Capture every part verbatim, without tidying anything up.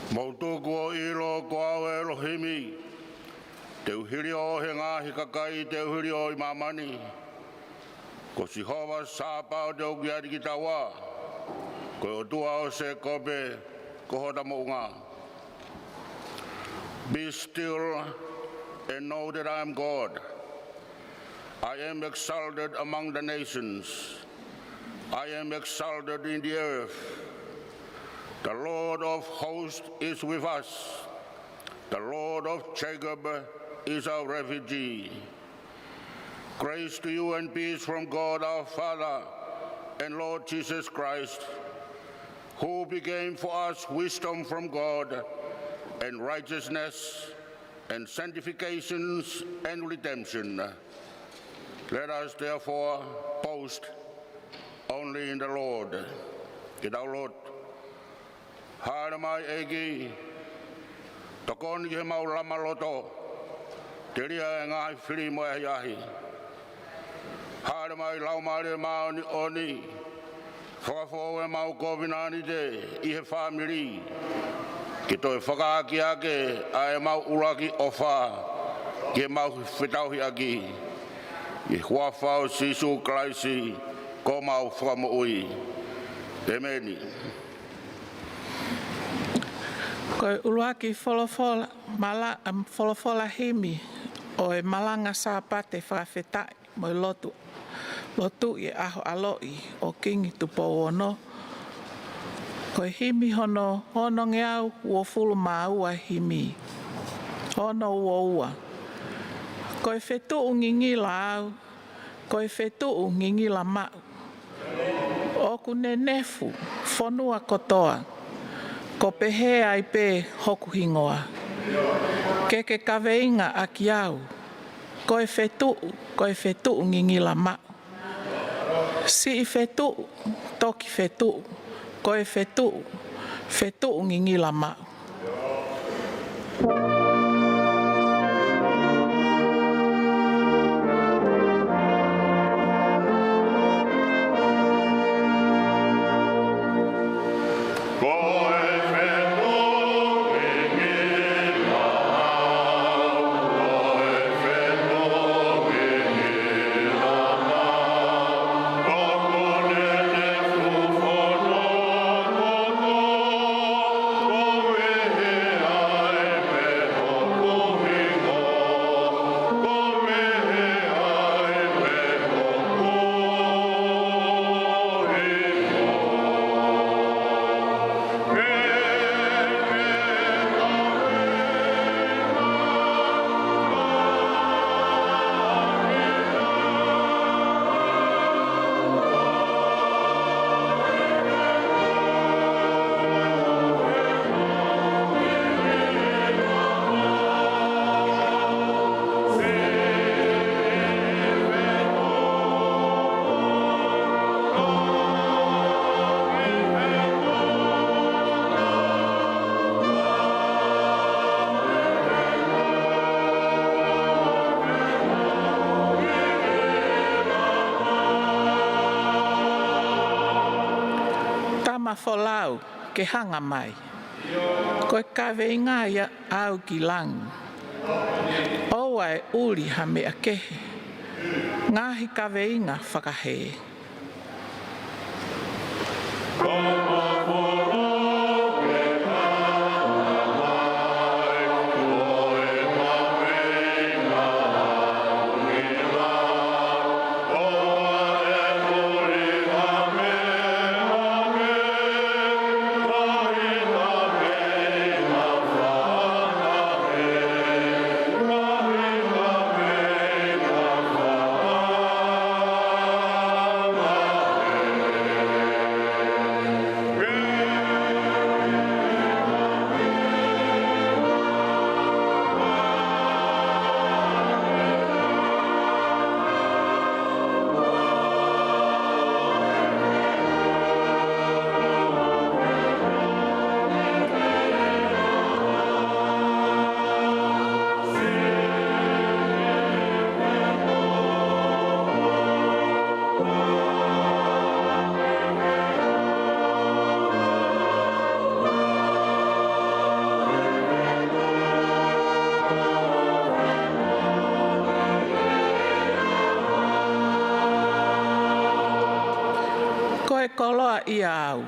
Mou tuku ʻo ʻilo ko au ʻElohimi, te u hiliō ʻi he ngaahi kakai, te u hiliō ʻi māmani. Ko Sihova Sāpaoti ʻoku ʻiate kitaua, ko e ʻOtua ʻo Sēkope ko hota moʻunga. Be still and know that I am God. I am exalted among the nations. I am exalted in the earth. The Lord of hosts is with us. The Lord of Jacob is our refuge. Grace to you and peace from God our Father and Lord Jesus Christ, who became for us wisdom from God and righteousness and sanctifications and redemption. Let us therefore boast only in the Lord. Ke tau lotu. Haʻele mai ʻEiki, tokoni ki heʻemau lama loto, telia e ngaahi fili mo e ʻahiʻahi. Haʻele mai Laumālie Māʻoniʻoni, fakafoʻou ʻemau kovinānite ʻi he fāmili, ke toe fakaʻakiʻaki ʻa ʻemau ʻuluaki ʻofa, ke mau fetauhiʻaki. ʻI he huafa ʻo Sīsū Kalaisi, ko homau Fakamoʻui. ʻEmeni. Ko e ʻuluaki folofola, mala-, am, folofola himi ʻo e malanga Sāpate fakafetaʻi mo e lotu, lotu ʻi he ʻaho ʻaloʻi ʻo Kingi Tupou Ono. Ko e himi hono, hono ngeau uofulu mā ua himi. Ono ua ua. Ko e fetuʻu ngingila au, ko e fetuʻu ngingila maʻu. ʻOku nenefu fonua kotoa, ko pehē ai pē hoku hingoa. Ke ke kaveinga ʻaki au, ko e fetuʻu, ko e fetuʻu ngingila maʻu. Siʻi fetuʻu, toki fetuʻu, ko e fetuʻu, fetuʻu ngingila maʻu. folau ke hanga mai. Ko e kaveinga ia ʻaʻau ki langi. ʻOua ʻe ʻuli ha meʻa kehe. Ngaahi kaveinga fakahē. Ko e koloaʻia au,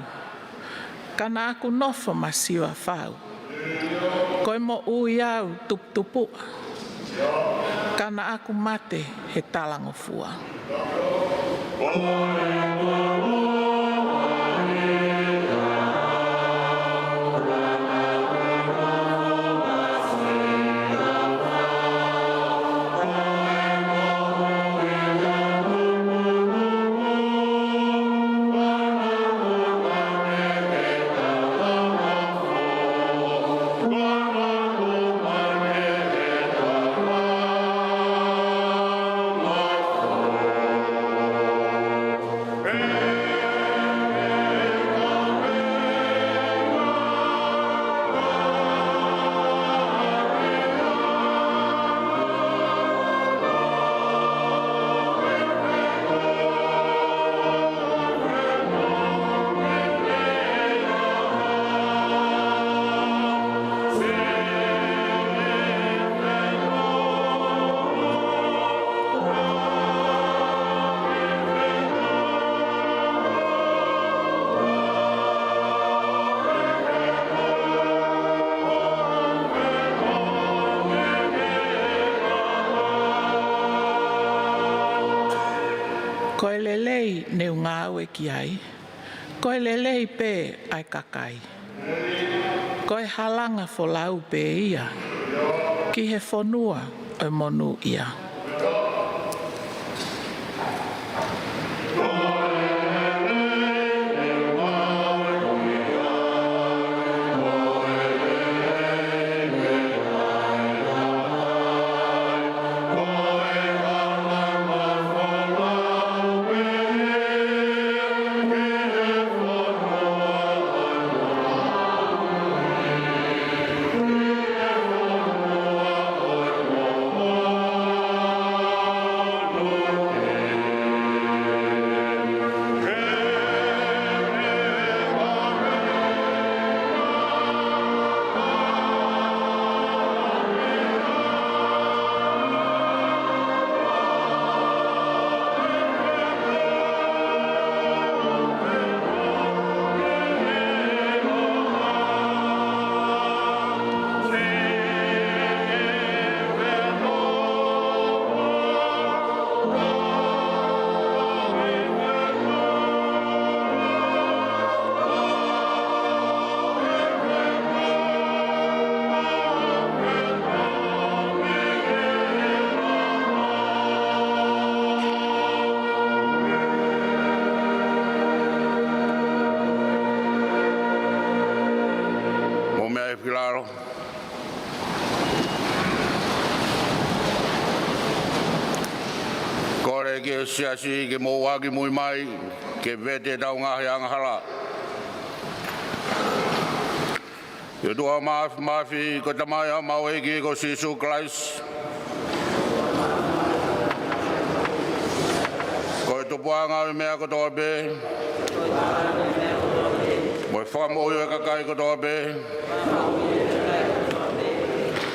ka naʻa ku nofo masiva fau. Ko e moʻui au tuputupuʻa, ka naʻa ku mate he talangofua. Ko e lelei ne u ngāue ki ai, ko e lelei pē ʻa e kakai. Ko e halanga folau pē ia ki he fonua ʻo e monūʻia. Mou meʻa ʻi lalo. Kole ki he siasi ke mou ʻaki mui mai ke vete ʻetau ngaahi angahala. ʻE ʻOtua Māfimafi, ko e Tamai ʻa homau ʻEiki ko Sīsū Kalaisi, ko e tupuʻanga ʻo e meʻa kotoa pē. mo e fakamoʻui ʻo e kakai kotoa pē.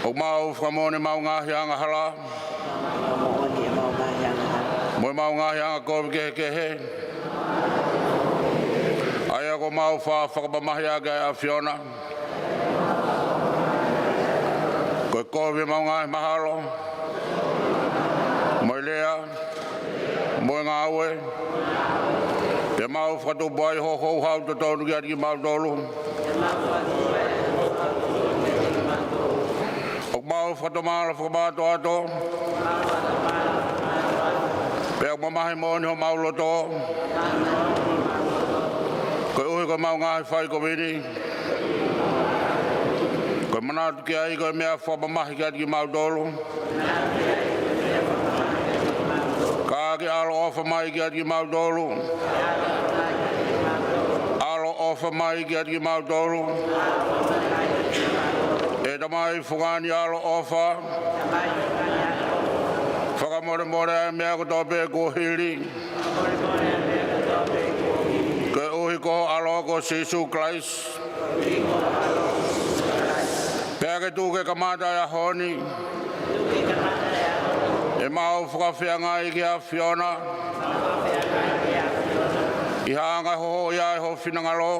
ʻOku mau fakamoʻoni ʻemau ngaahi angahala mo ʻemau ngaahi angakovi kehekehe, ʻa ia ʻoku mau faʻa fakamamahiʻaki ʻa e ʻAfiona. Ko e kovi ʻemau ngaahi mahalo, mo e lea, mo e ngāue, pea mau fakatupu ai ho houhau totonu kiate kimautolu. ʻOku mau fakatomala fakamātoato, pea ʻoku mamahi moʻoni homau loto, koeʻuhi ko ʻemau ngaahi fai kovi ni. Ko e manatu ki ai ko e meʻa fakamamahi kiate kimautolu. Ka ke ʻaloʻofa mai kiate kimautolu. ʻAloʻofa mai kiate kimautolu. ʻE Tamai fungani ʻaloʻofa, fakamolemole ʻa e meʻa kotoa pē kuo hili, koeʻuhi ko ho ʻAlo ko Sīsū Kalaisi. Pea ke tuku ke kamata ʻa e ʻaho ni ʻemau fakafeangai ki he ʻAfiona, ʻi he anga hoʻo ʻi ai ho finangalo,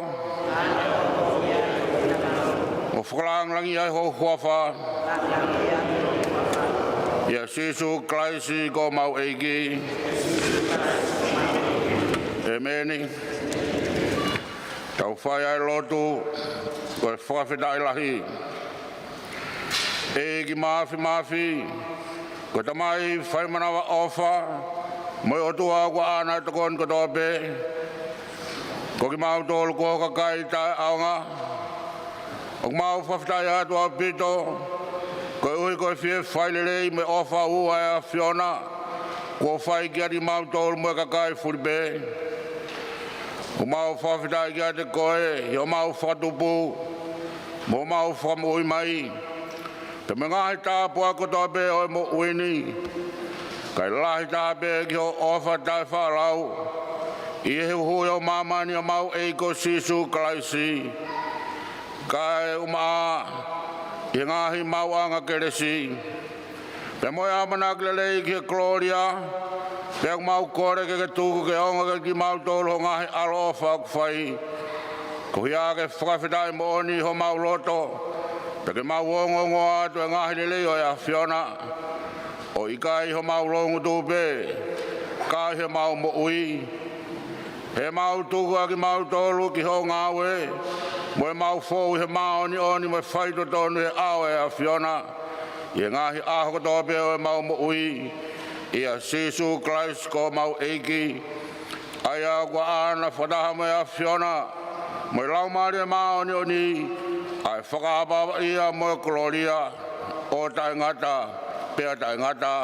ʻo fakalāngilangiʻi ai ho huafa, ʻia Sīsū Kalaisi ko homau ʻEiki. ʻEmeni. Tau fai ʻa e lotu ko e fakafetaʻi lahi. ʻEiki Māfimafi, ko e Tamai fai manavaʻofa, mo e ʻOtua ʻoku ʻaʻana ʻa e tokoni kotoa pē, ko kimautolu ko ho kakai taʻeʻaonga, ʻoku mau fakafetaʻi atu ʻaupito, koeʻuhi ko e fie fai lelei mo e ʻofa ʻa e ʻAfiona kuo fai kiate kimautolu mo e kakai fulipē. ʻOku mau fakafetaʻi kiate koe ʻi hoʻomau fakatupu mo hoʻomau fakamoʻui mai, pea mo e ngaahi tāpuaki kotoa pē ʻo e moʻui ni, kae lahi taha pē ki hoʻo ʻofa taʻefaʻalau ʻi he huhuʻi ʻo māmani ʻa homau ʻEiki ko Sīsū Kalaisi, kae ʻumaʻā ʻi he ngaahi maʻuʻanga kelesi, pea mo e ʻamanaki lelei ki he kolōlia. Pea ʻoku mau kole ke ke tuku ke ongo kiate kimautolu hoʻo ngaahi ʻaloʻofa ʻoku fai, koeʻuhi ke fakafetaʻi moʻoni homau loto, pea ke mau ongoongoa atu e ngaahi lelei ʻo e ʻAfiona, ʻo ʻikai ʻi homau loungutu pē, ka ʻi heʻemau moʻui. He ʻoku mau tuku ʻa kimautolu ki hoʻo ngāue, mo ʻemau fou ʻi he māʻoniʻoni mo e faitotonu ʻi he ʻao ʻo e ʻAfiona, ʻi he ngaahi ʻaho kotoa pē ʻo ʻemau moʻui, ʻia Sīsū Kalaisi ko homau ʻEiki, ʻa ia ʻoku ʻaʻana fakataha mo e ʻAfiona mo e Laumālie Māʻoniʻoni, ʻa e fakaʻapaʻapaʻia mo e kolōlia ʻo taʻengata pea taʻengata.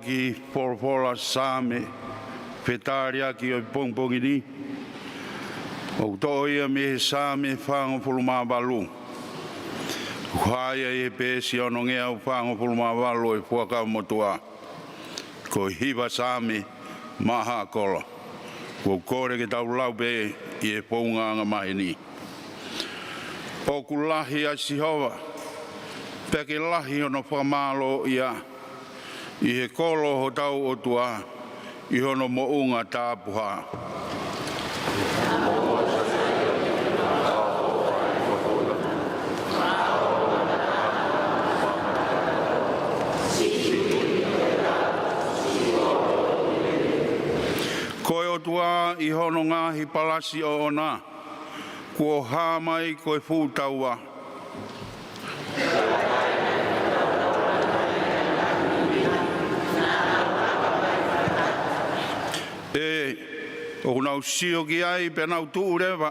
Ki he folofola Saame fetaliaki ʻo e pongipongi ni, ʻoku toʻo ia mei he Saame fāngofulu mā valu. ʻOku hā ia ʻi he peesi ʻe onongeau fāngofulu mā valu ʻo e Fuakava Motuʻa. Ko e hiva Saame maʻa Haʻa Kolo. ʻOku ou kole ke tau lau pē ʻi he founga angamaheni. ʻOku lahi ʻa Sihova, pea ke lahi hono fakamālōʻia ʻi he kolo ʻo hotau ʻOtua, ʻi hono moʻunga tapuhā. Ko e ʻOtua ʻi hono ngaahi palasi ʻoʻona, kuo hā mai ko e fuʻu taua. ʻE, ʻoku nau sio ki ai pea nau tuʻu leva.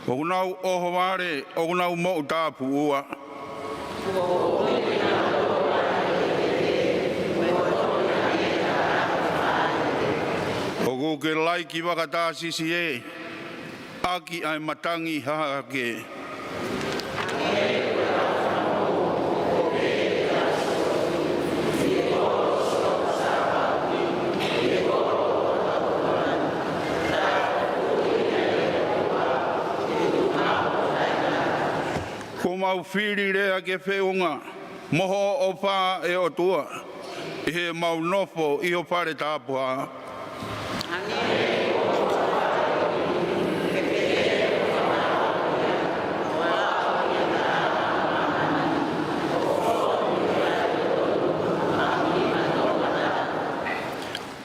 ʻOku nau ʻohovale, ʻoku nau moʻu tāpuʻua. ʻOku ke laiki vaka Tāsisi ē, ʻaki ʻa e matangi hahake. Kuo mau fili lea ke feʻunga mo hoʻo ʻofa ʻe ʻOtua, ʻi heʻemau nofo ʻi ho fale tapuhā.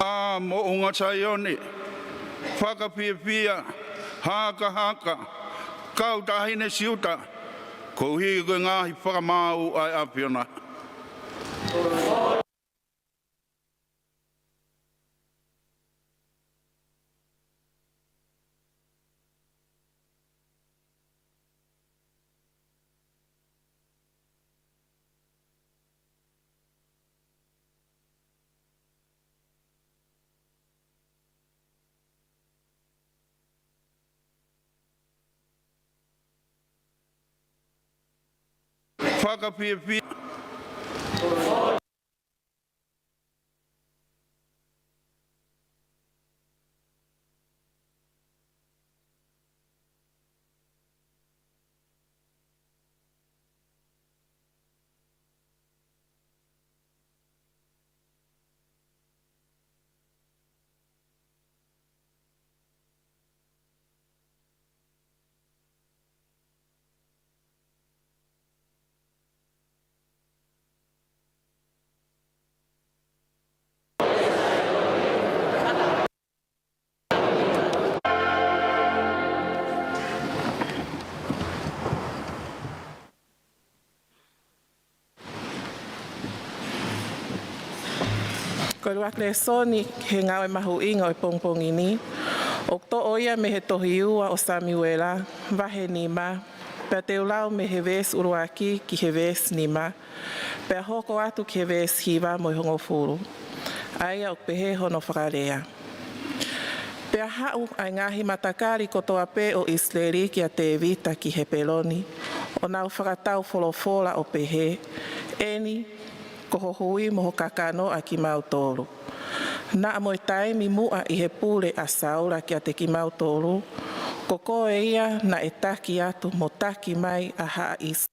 ʻA moʻunga Saione, fakafiefia, hakahaka, kau taʻahine Siuta, koeʻuhi ko e ngaahi fakamaau ʻa e ʻAfiona. Fakafiefia. Ko e ʻuluaki lēsoni he ngāue mahuʻinga ʻo e pongipongi ni, ʻoku toʻo ia mei he tohi ua ʻo Samiuela, vahe nima, pea te u lau mei he veesi ʻuluaki ki he veesi nima, pea hoko atu ki he veesi hiva mo e hongofulu. ʻA ia ʻoku pehē hono fakalea. Pea haʻu ʻa e ngaahi matakali kotoa pē ʻo ʻIsileli kia Tēvita ki Hepeloni, ʻo nau fakatau folofola ʻo pehē, ʻEni, ko ho hui mo ho kakano ʻa kimautolu. Naʻa mo e taimi muʻa ʻi he pule ʻa Saula kiate kimautolu, ko koe ia naʻe taki atu mo taki mai ʻa Haʻa ʻIsi-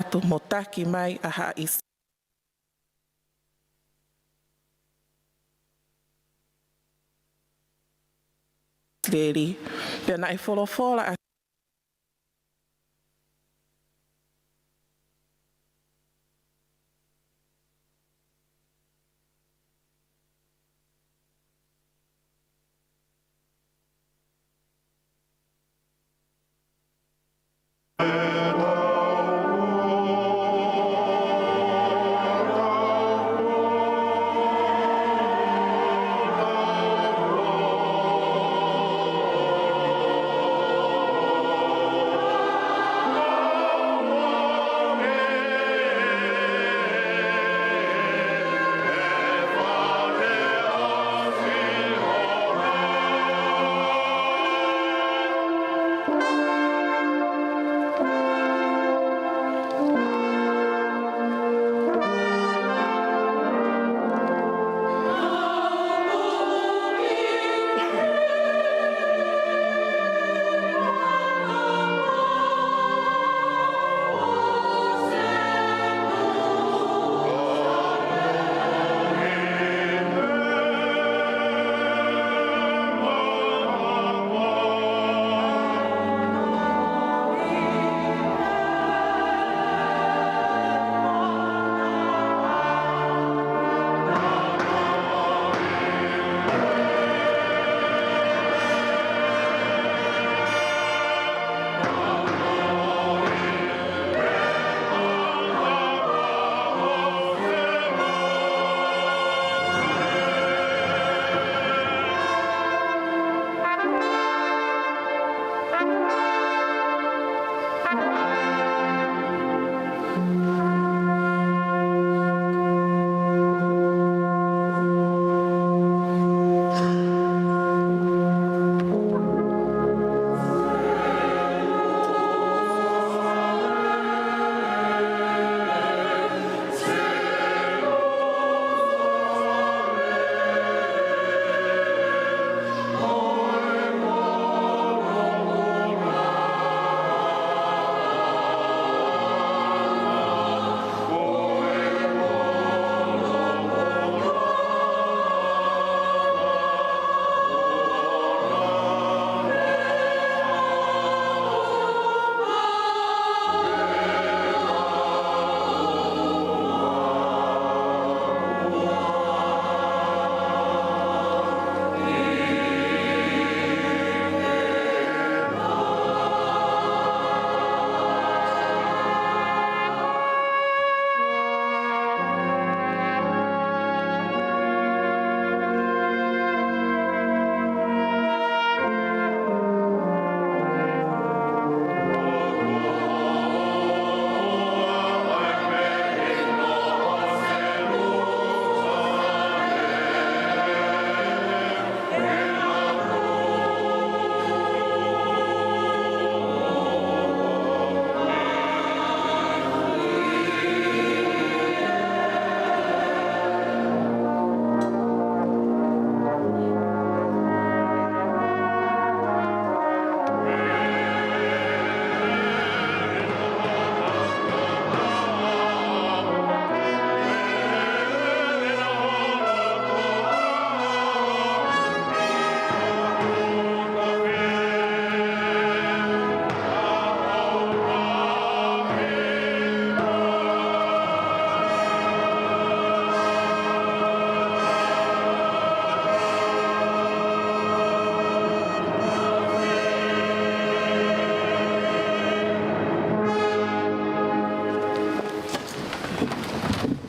atu mo taki mai ʻa haʻa ʻIsileli. Pea naʻe folofola ʻa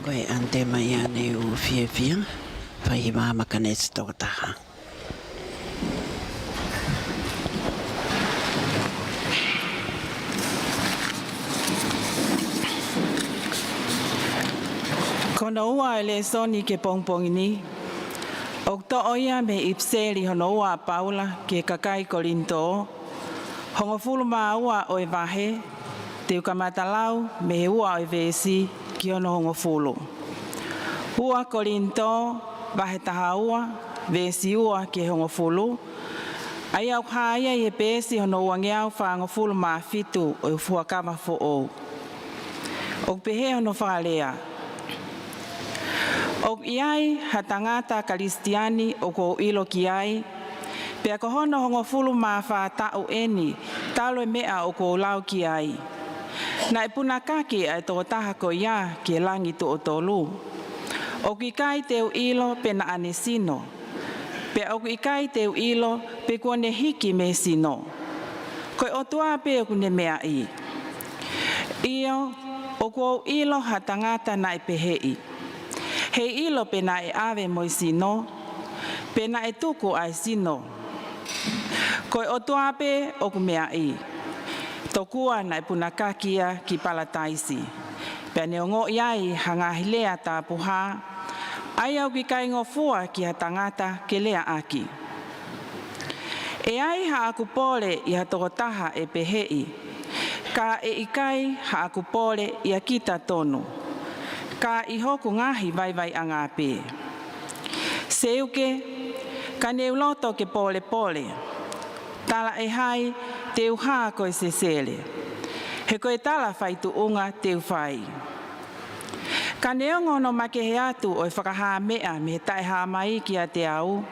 Ko e ʻanitema ia ʻa e ʻū fiefia, fai ʻi he maama Kanesi toko taha. Ko hono ua ʻo e lēsoni ki he pongipongi ni, ʻoku toʻo ia mei he ʻipiseli hono ua ʻa Paula ki he kakai Kolinitō, hongofulu mā ua ʻo e vahe, te u kamata lau mei he ua ʻo e veesi ki hono hongofulu. Ua Kolinitō, vahe taha ua, veesi ua ki he hongofulu, ʻa ia ʻoku hā ia ʻi he peesi hono uangeau fāngofulu mā fitu ʻo e Fuakava Foʻou. ʻOku pehē hono fakalea: ʻOku ʻi ai ha tangata Kalisitiane ʻoku ou ʻilo ki ai, pea ko hono hongofulu mā fā taʻu ʻeni talu e meʻa ʻoku ou lau ki ai. Naʻe punakaki ʻa e tokotaha ko ia ki he langi tuʻo tolu. ʻOku ʻikai te u ʻilo pe naʻa ne sino, pea ʻoku ʻikai te u ʻilo pe kuo ne hiki mei he sino. Ko e ʻOtua pē ʻoku ne meaʻi. ʻIo, ʻoku ou ʻilo ha tangata naʻe peheʻi. Heiʻilo pe naʻe ʻave mo e sino, pe naʻe tuku ʻa e sino. Ko e ʻOtua pē ʻoku meaʻi. Tokua naʻe punakaki ia ki Palataisi, pea ne ongoʻi ai ha ngaahi lea tapuhā, ʻa ia ʻoku ʻikai ngofua ki ha tangata ke lea ʻaki. ʻE ai haʻaku pole ʻi ha tokotaha ʻe peheʻi, ka ʻe ʻikai haʻaku pole ʻia kita tonu, ka ʻi hoku ngaahi vaivaiʻanga pē. Seuke, ka ne u loto ke polepole. Talaʻehai te u hā ko e sesele, he ko e tala faituʻunga te u fai. Ka neongo hono makehe atu ʻo e fakahā meʻa mei he taʻehāmai kiate au,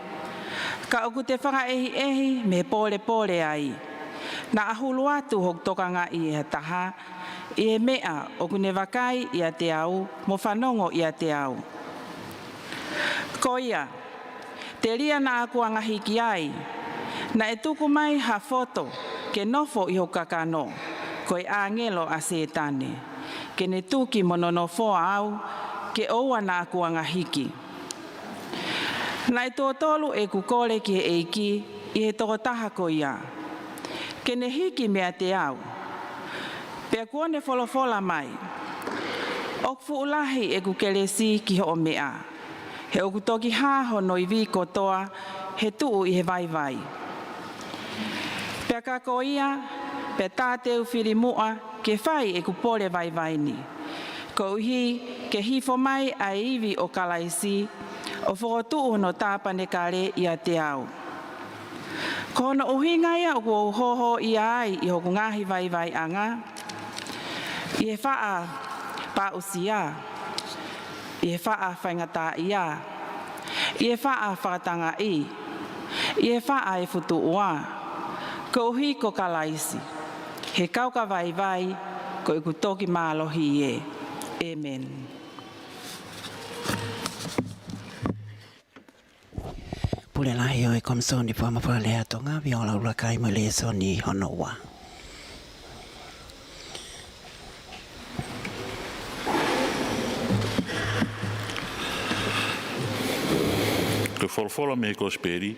ka ʻoku te fakaʻehiʻehi mei he polepole ai. Naʻa hulu atu hoku tokangaʻi ʻe ha taha ʻi he meʻa ʻoku ne vakai ʻiate au mo fanongo ʻiate au. Ko ia, telia naʻa ku anga hiki ai, naʻe tuku mai ha foto ke nofo ʻi hoku kakano, ko e ʻāngelo ʻa Sētane, ke ne tuki mo nonofoa au ke ʻoua naʻa ku anga hiki. Naʻe tuʻo tolu ʻeku kole ki he ʻEiki ʻi he tokotaha ko ia, ke ne hiki meiate au. Pea kuo ne folofola mai: ʻOku fuʻu lahi ʻeku kelesi ki hoʻo meʻa, he ʻoku toki hā hono ivi kotoa he tuʻu ʻi he vaivai. Pea ka ko ia, pea tā te u fili muʻa ke fai ʻeku pole vaivai ni, koeʻuhi ke hifo mai ʻa e ivi ʻo Kalaisi, ʻo fokotuʻu hono tāpanekale ʻiate au. Ko hono ʻuhinga ia ʻoku ou hōhōʻia ai ʻi hoku ngaahi vaivaiʻanga, ʻi he faʻa paʻusia, ʻi he faʻa faingataʻaʻia, ʻi he faʻa fakatangaʻi, ʻi he faʻa efutuʻua, koeʻuhi ko Kalaisi, he kau ka vaivai, ko ʻeku toki mālohi ē. ʻĒmeni. Pule Lahi ʻo e Komisoni Fakamafola Lea ʻa Tonga, Viola ʻUluakai mo e lēsoni hono ua. Ko e folofola mei he Kosipeli,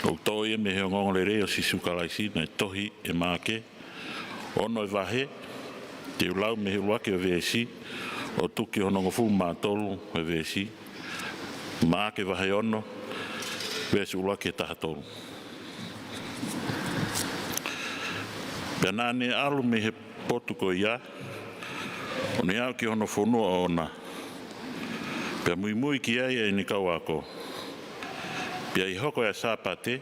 ʻoku toʻo ia mei he ongoongolelei ʻo Sīsū Kalaisi naʻe tohi ʻe Maʻake, ono e vahe, te u lau mei he ʻuluaki ʻo e veesi, ʻo tuku ki hono hongofulu mā tolu ʻo e veesi, Maʻake vahe ono, veesi ʻuluaki ki he taha tolu. Pea naʻa ne ʻalu mei he potu ko ia, ʻo ne aʻu ki hono fonua ʻoʻona, pea muimui ki ai ʻa ʻene kau ako. Pea ʻi he hoko ʻa e Sāpate,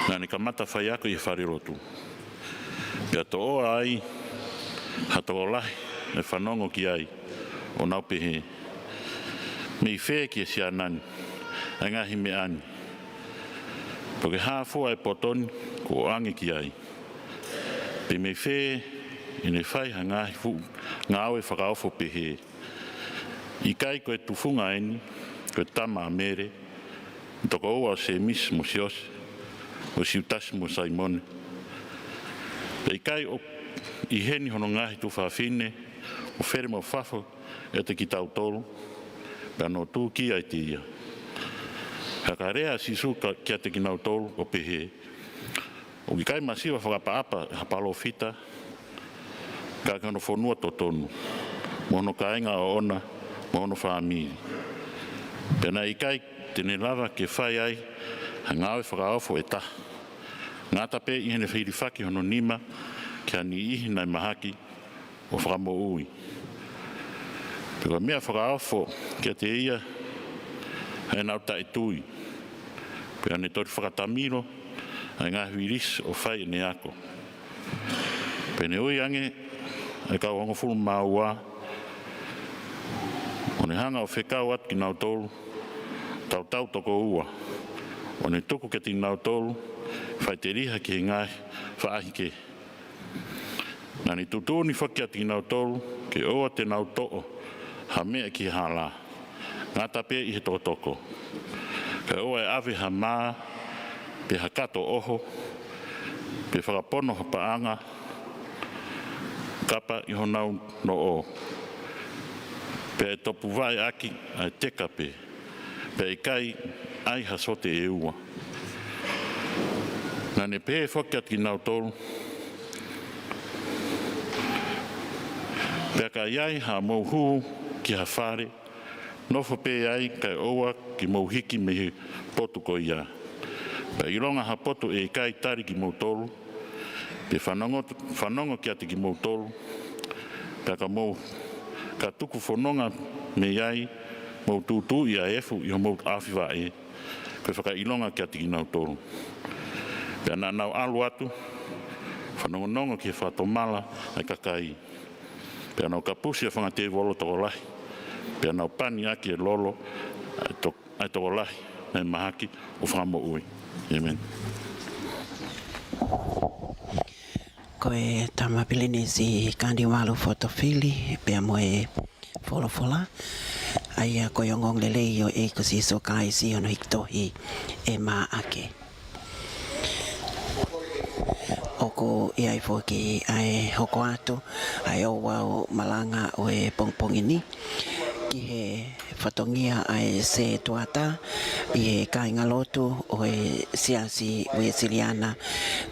naʻa ne kamata faiako ʻi he falelotu. Pea toʻoa ai ha tokolahi naʻe fanongo ki ai, ʻo nau pehē: Mei fē ki he siana ni ʻa e ngaahi meʻa ni? Pea ko e hā fua ʻa e poto ni kuo ʻoange ki ai? Pe mei fē ʻene fai ha ngaahi fuʻu ngāue fakaofo pehē? ʻIkai ko e tufunga eni ko e tama ʻa Mele, tokoua ʻo Sēmisi mo Siose, mo Siutasi mo Saimone? Pea ʻikai ʻoku ʻi heni hono ngaahi tuofāfine, ʻo fele mo fafo ʻiate kitautolu? Pea nau tūkia ʻiate ia. Pea ka lea ʻa Sīsū ka, kiate kinautolu ʻo pehē: ʻOku ʻikai masiva fakaʻapaʻapa ʻe ha palōfita, ka ki hono fonua totonu, mo hono kāinga ʻoʻona, mo hono fāmili. Pea naʻe ʻikai te ne lava ke fai ai ha ngāue fakaofo ʻe taha, ngata pē ʻi heʻene hilifaki hono nima ki ha niʻihi naʻe mahaki, ʻo fakamoʻui. Pea ko e meʻa fakaofo kiate ia ʻa ʻenau taʻetui. Pea ne toki fakatamilo ʻa e ngaahi vilisi ʻo fai ʻene ako. Pea ne ui ange ʻa e kau hongofulu mā ua, ʻo ne hanga ʻo fekau atu kinautolu, tautau toko ua, ʻo ne tuku kiate kinautolu faʻiteliha ki he ngaahi faʻahikehe. Naʻa ne tuʻutuʻuni foki kiate kinautolu ke ʻoua te nau toʻo ha meʻa ki he hala, ngata pē ʻi he tokotoko. Kae ʻoua ʻe ʻave ha mā, pe ha kato ʻoho, pe fakapono ha paʻanga kapa ʻi honau noʻo, pea ʻe topuvaʻe ʻaki ʻa e teka pē, pea ʻikai ʻai ha sote ʻe ua. Naʻa ne pehē foki kiate kinautolu, pea ka ʻi ai haʻamou hū ki ha fale, nofo pē ai kae ʻoua ke mou hiki mei he potu ko ia. Pea ʻilonga ha potu ʻe ʻikai tali kimoutolu, pe fanongo, fanongo kiate kimoutolu, pea ka mou, ka tuku fononga mei ai, mou tūtuuʻi ʻa e efu ʻi homou ʻaofi vaʻe, ko e fakaʻilonga kiate kinautolu. Pea naʻa nau ʻalu atu, fanongonongo ki he fakatomala ʻa e kakai. Pea nau kapusi ʻa e fanga tēvolo tokolahi, pea nau pani ʻaki e lolo ʻa e to-, ʻa e tokolahi naʻe mahaki ʻo fakamoʻui. ʻĒmeni. Ko e Tama Pilinisi Kaniuvalu Fotofili, pea mo e folofola, ʻa ia ko e ongoongolelei ʻo e ʻEiki ko Sīsū Kalaisi ʻi hono hiki tohi ʻe Maʻake. ʻOku ʻi ai foki ʻa e hoko atu ʻa e ouau malanga ʻo e pongipongi ni ki he fatongia ʻa e sētuata ʻi he kāingalotu ʻo e Siasi Uēsiliana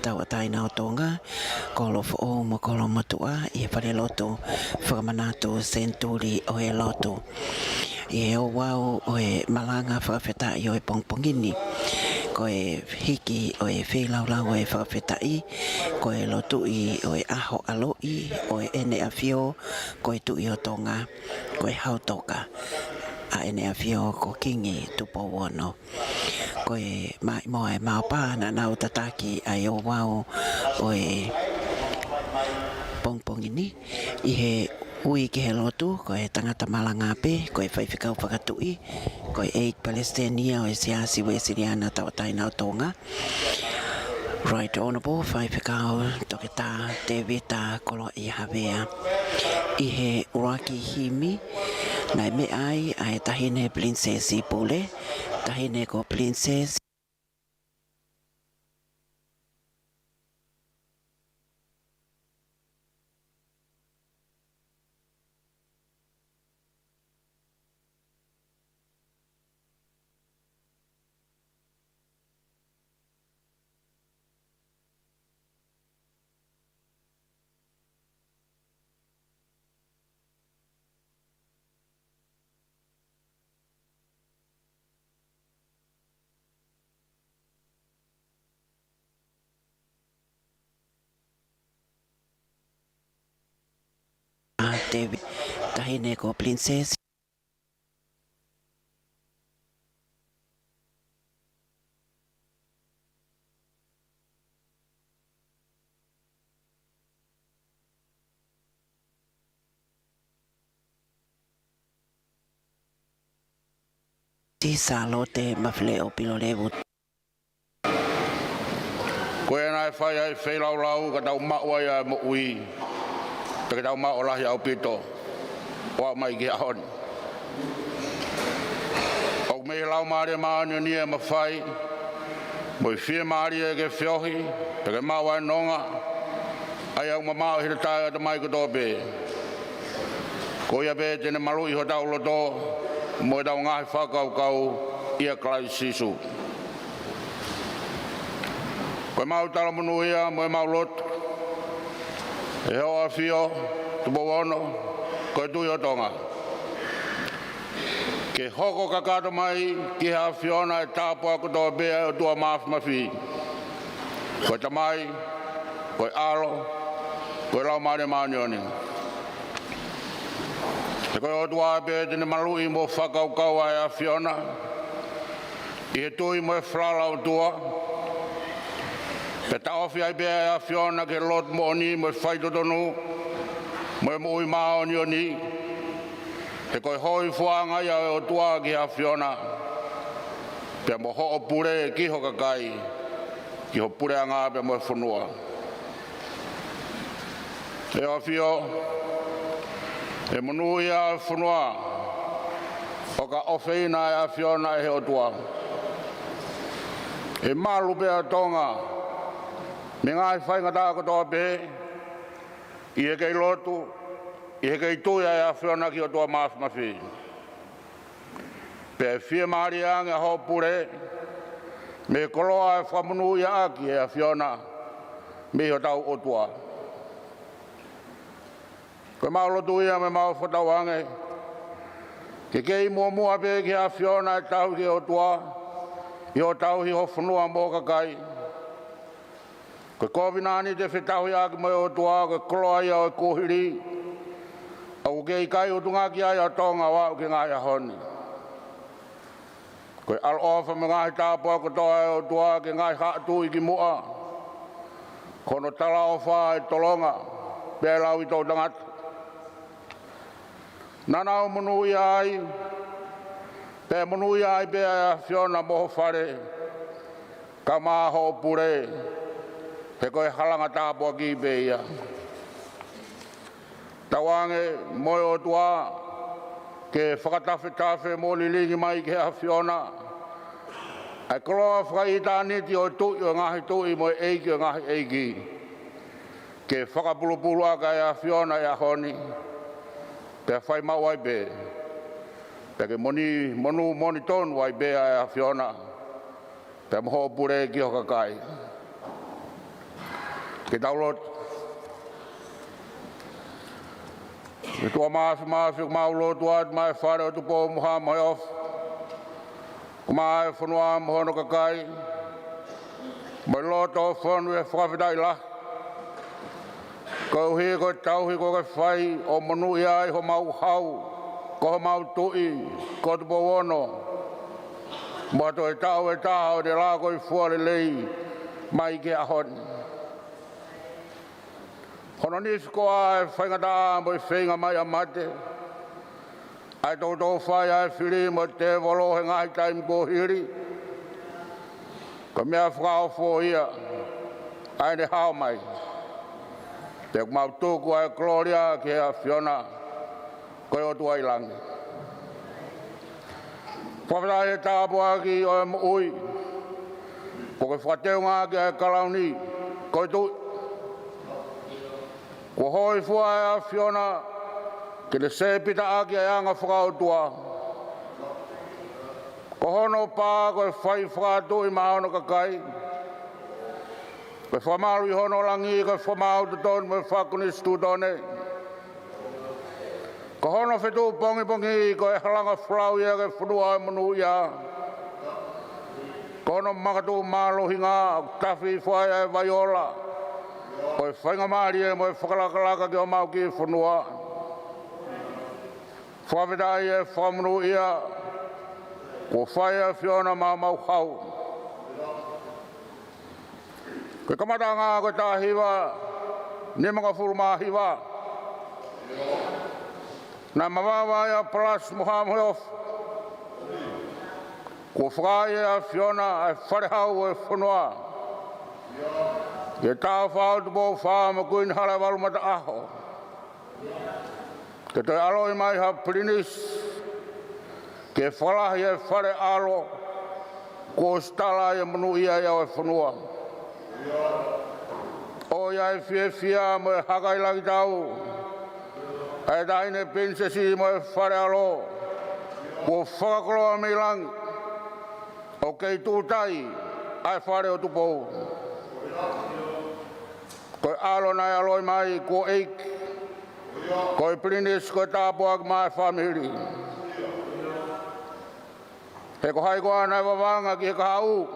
Tauʻatāina ʻo Tonga, Kolo Foʻou mo Kolo Motuʻa, ʻi he Falelotu Fakamanatu Senituli ʻo e Lotu. ʻI he ouau ʻo e malanga fakafetaʻi ʻo e pongipongi ni, ko e hiki ʻo e feilaulau ʻo e fakafetaʻi, ko e lotuʻi ʻo e ʻAho ʻAloʻi ʻo ʻEne ʻAfio ko e Tuʻi ʻo Tonga, ko e Hautoka ʻa ʻEne ʻAfio ko Kingi Tupou Ono. Ko e maʻimoa ʻa e Maopa naʻa nau tataki ʻa e ouau ʻo e pongipongi ni. ʻI he ui ki he lotu, ko e tangata malanga pē, ko e faifekau fakatuʻi, ko e ʻEiki Palesiteni ia ʻo e Siasi Uēsiliana Tauʻatāina ʻo Tonga, Right Honourable Faifekau Toketā Tēvita Koloaʻia Havea. ʻI he ʻuluaki himi, naʻe meʻa ai ʻa e Taʻahine Pilinisesi Pule, Taʻahine ko Pilinisesi ʻa Tēvita, Taʻahine ko Pilinisesi. Sālote Mafileʻo Pilolevu. Ko ia naʻe fai ai e feilaulau ka tau maʻu ai ʻa e moʻui, pea ke tau maʻu ʻo lahi ʻaupito ʻo aʻu mai ki he ʻaho ni. ʻOku mei he Laumālie Māʻoniʻoni ʻa e mafai mo e fiemālie ke feohi, pea ke maʻu ʻa e nonga, ʻa ia ʻoku mamaʻo ʻi he tatae ʻo e ʻatamai kotoa pē. Ko ia pē te ne maluʻi hotau loto mo ʻetau ngaahi fakakaukau ʻia Kalaisi Sīsū. Ko ʻemau talamonū ia mo ʻemau lotu, ʻe Hoʻo ʻAfio Tupou Ono, ko e Tuʻi ʻo Tonga, ke hoko kakato mai ki he ʻAfiona ʻa e tāpuaki kotoa pē ʻa e ʻOtua Māfimafi, ko e Tamai, ko e ʻAlo, ko e Laumālie Māʻoniʻoni. He ko e ʻOtua pē te ne maluʻi mo fakakaukau ʻa e ʻAfiona ʻi he tui mo e falala ʻOtua, pea taʻofi ai pē ʻa e ʻAfiona ki he lotu moʻoni mo e faitotonu, mo e moʻui māʻoniʻoni, he ko e hōifuaʻanga ia ʻo e ʻOtua ki he ʻAfiona, pea mo hoʻo pule ki ho kakai, ki ho puleʻanga pea mo e fonua. ʻE ʻAfio, ʻe monūʻia ʻa e fonua ʻo ka ʻofeina ʻa e ʻAfiona ʻe he ʻOtua. ʻE malu pē ʻa Tonga mei he ngaahi faingataʻa kotoa pē, ʻi he kei lotu, ʻi he kei tui ʻa e ʻAfiona ki he ʻOtua Māfimafi. Pea ʻe fiemālie ange ʻa hoʻo pule mei he koloa ʻe fakamonūʻia ʻaki ʻe he ʻAfiona mei hotau ʻOtua. Ko ʻemau lotu ia mo ʻemau fakatauange ke kei muʻomuʻa pē ki he ʻAfiona ʻa e tauhi ki he ʻOtua, ʻi hoʻo tauhi ho fonua mo ho kakai. Ko e kovinānite fetauhiʻaki mo e ʻOtua, ko e koloa ia ʻo e kuohili, ʻoku kei kai utungaki ai ʻa Tonga ʻo aʻu ki he ngaahi ʻaho ni. Ko e ʻaloʻofa mo e ngaahi tāpuaki kotoa ʻa e ʻOtua ki he ngaahi haʻa tuʻi ki muʻa, ko hono talaʻofa ʻa e tolonga pea ʻi he lauʻi toʻutangata. Naʻa nau monūʻia ai, pea monūʻia ai pē ʻa e ʻAfiona mo ho fale, kae ʻumaʻā hoʻo pule, he ko e halanga tāpuaki pē ia. Tauange mo e ʻOtua ke fakatafetafe mo lilingi mai ki he ʻAfiona ʻa e koloa fakaʻitāniti ʻo e Tuʻi ʻo e ngaahi tuʻi mo e ʻEiki ʻo e ngaahi ʻeiki. Ke fakapulupulu ʻaki ʻa e ʻAfiona ʻi he ʻaho ni, pea fai maʻu ai pē, pea ke moni, monū moʻoni tonu ai pē ʻa e ʻAfiona, pea mo hoʻo pule ki ho kakai. Ke tau lotu. ʻE ʻOtua Māfimafi, ʻoku mau lotu atu maʻa e fale ʻo Tupou mo Haʻa Moheofo, kae ʻumaʻā e fonua mo hono kakai, mo e loto fonu ʻo e fakafetaʻi lahi, koeʻuhi ko e tauhi kuo ke fai ʻo monūʻia ai homau hau, ko homau tuʻi, ko Tupou Ono, mo ha toe taʻu ʻe taha ʻo ne laka ʻo fua lelei mai ki he ʻaho ni. Hono nifikoʻa ʻa e faingataʻa mo e feinga mai ʻa mate, ʻa e toutou fai ʻa e fili mo e tēvolo he ngaahi taimi kuo hili, ko e meʻa fakaofo ia ʻa ʻene hao mai. Pea ʻoku mau tuku ʻa e kolōlia ki he ʻAfiona, ko e ʻOtua ʻi langi. Fakafetaʻi he tāpuaki ʻo e moʻui, kuo ke fakateunga ʻaki ʻa e kalauni ko e Tuʻi. Kuo hōifua ʻa e ʻAfiona ke ne sēpita ʻaki ʻa e anga fakaʻotua. Ko hono pā ko e fai fakatuʻi maʻa hono kakai, ko e fakamalu ʻi hono langi, ko e fakamaau totonu mo e fakakonisitūtone. Ko hono fetuʻu pongipongi ko e halanga folau ia ki he fonua ʻo e monūʻia. Ko hono makatuʻu mālohinga ʻoku tafi hifo ai ʻa e vai ola ʻo e faingamālie mo e fakalakalaka ki homau kiʻi fonua. Fakafetaʻi ʻa e fakamonūʻia kuo fai ʻe he ʻAfiona maʻa homau hau. Ko e kamataʻanga ko e taha hiva nimangofulu mā hiva, naʻe mavava ai ʻa Palasi mo Haʻa Moheofo. Kuo fakaai ʻe he ʻAfiona ʻa e fale hau ʻo e fonua ki he Tāufaʻāhau Tupou Fā mo Kuini Halaevalu Mataʻaho, ke toe ʻaloʻi mai ha pilinisi ke fakalahi e fale ʻalo kuo ʻosi tala ai e monūʻia ia ʻo e fonua. ʻOi ʻa e fiefia mo e hakailakitau ʻa e taʻahine pilinisesi mo e fale ʻalo kuo fakakoloa mei langi, ʻoku kei tuʻu tai ʻa e fale ʻo Tupou. Ko e ʻalo naʻe ʻaloʻi mai kuo ʻeiki, ko e pilinisi ko e tāpuaki maʻa e fāmili. He ko hai koā naʻe vavanga ki he kahaʻu?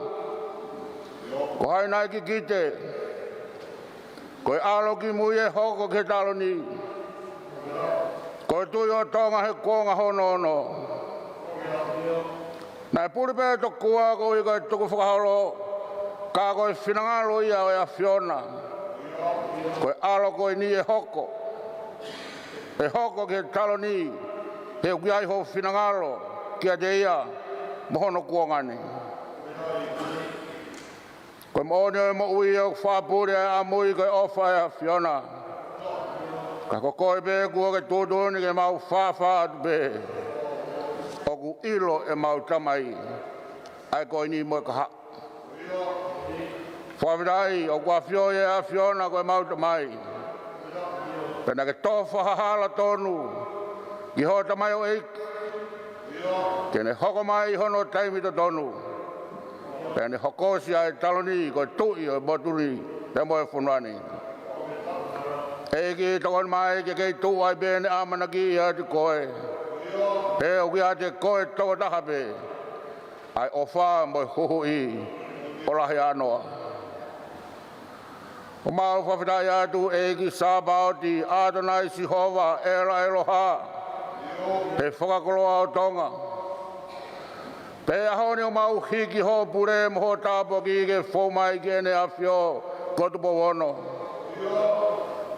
Ko hai naʻe kikite? Ko e ʻalo kimui ʻe hoko ki he taloni. Ko e Tuʻi ʻo Tonga he kuonga hono ono. Naʻe puli pē tokua koeʻuhi ko e tukufakaholo, ka ko e finangalo ia ʻo e ʻAfiona. Ko e ʻalo ko eni ʻe hoko. ʻE hoko ki he taloni, he ʻoku ʻi ai ho finangalo kiate ia mo hono kuonga ni. Ko e moʻoni ʻo e moʻui ʻoku fakapule ʻa e ʻamui ko e ʻofa ʻa e ʻAfiona. Ka ko koe pē kuo ke tuʻutuʻuni ke mau fāfā atu pē. ʻOku ʻilo ʻemau Tamai ʻa e ko eni mo e kahaʻu. Fakafetaʻi ʻoku ʻafioʻi ʻe he ʻAfiona ko ʻemau Tamai. Pea naʻa ke tofa ha hala tonu ki hoʻo tamaioʻeiki, ke ne hoko mai ʻi hono taimi totonu. Pea ne hokosia ʻa e taloni ko e tuʻi ʻo e motu ni pea mo e fonua ni. ʻEiki, tokoni mai ke kei tuʻu ai pē ʻene ʻamanaki ʻiate koe. He ʻoku ʻiate koe tokotaha pē ʻa e ʻofa mo e huhuʻi ʻo lahi ʻānoa. ʻOku mau fakafetaʻi atu ʻEiki Sāpaoti, ʻAtonai Sihova, ʻEla ʻEloha, he fakakoloa ʻo Tonga. Pea ʻi he ʻaho ni ʻoku mau hiki hoʻo pule mo hoʻo tāpuaki ke fou mai ki heʻene ʻAfio ko Tupou Ono.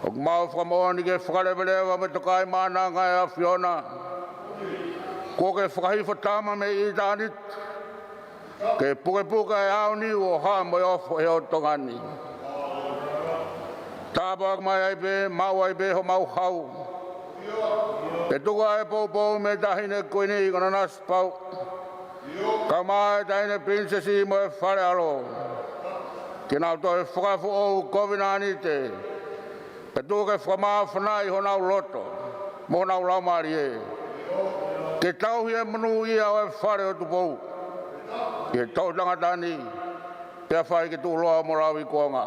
ʻOku mau fakamoʻoni ke fakaleveleva mo e tokaimaʻananga ʻa e ʻAfiona. Kuo ke fakahifo tama mei ʻitāniti ke pukepuke ʻa e aoniu ʻo hā mo e ofo ʻi ho Tonga ni. Tāpuaki mai ai pē, maʻu ai pē homau hau. Pea tuku ʻa e poupou mei he Taʻahine Kuini ko Nanasipauʻu, kaeʻumaʻā e Taʻahine Pilinisesi mo e Fale ʻAlo, ke nau toe fakafoʻou kovinānite. Pea tuku ke fakamāfanaʻi honau loto mo honau laumālie ke tauhi e monūʻia ʻo e Fale ʻo Tupou ʻi he toʻu tangata ni, pea fai ke tuʻuloa mo lauikuonga.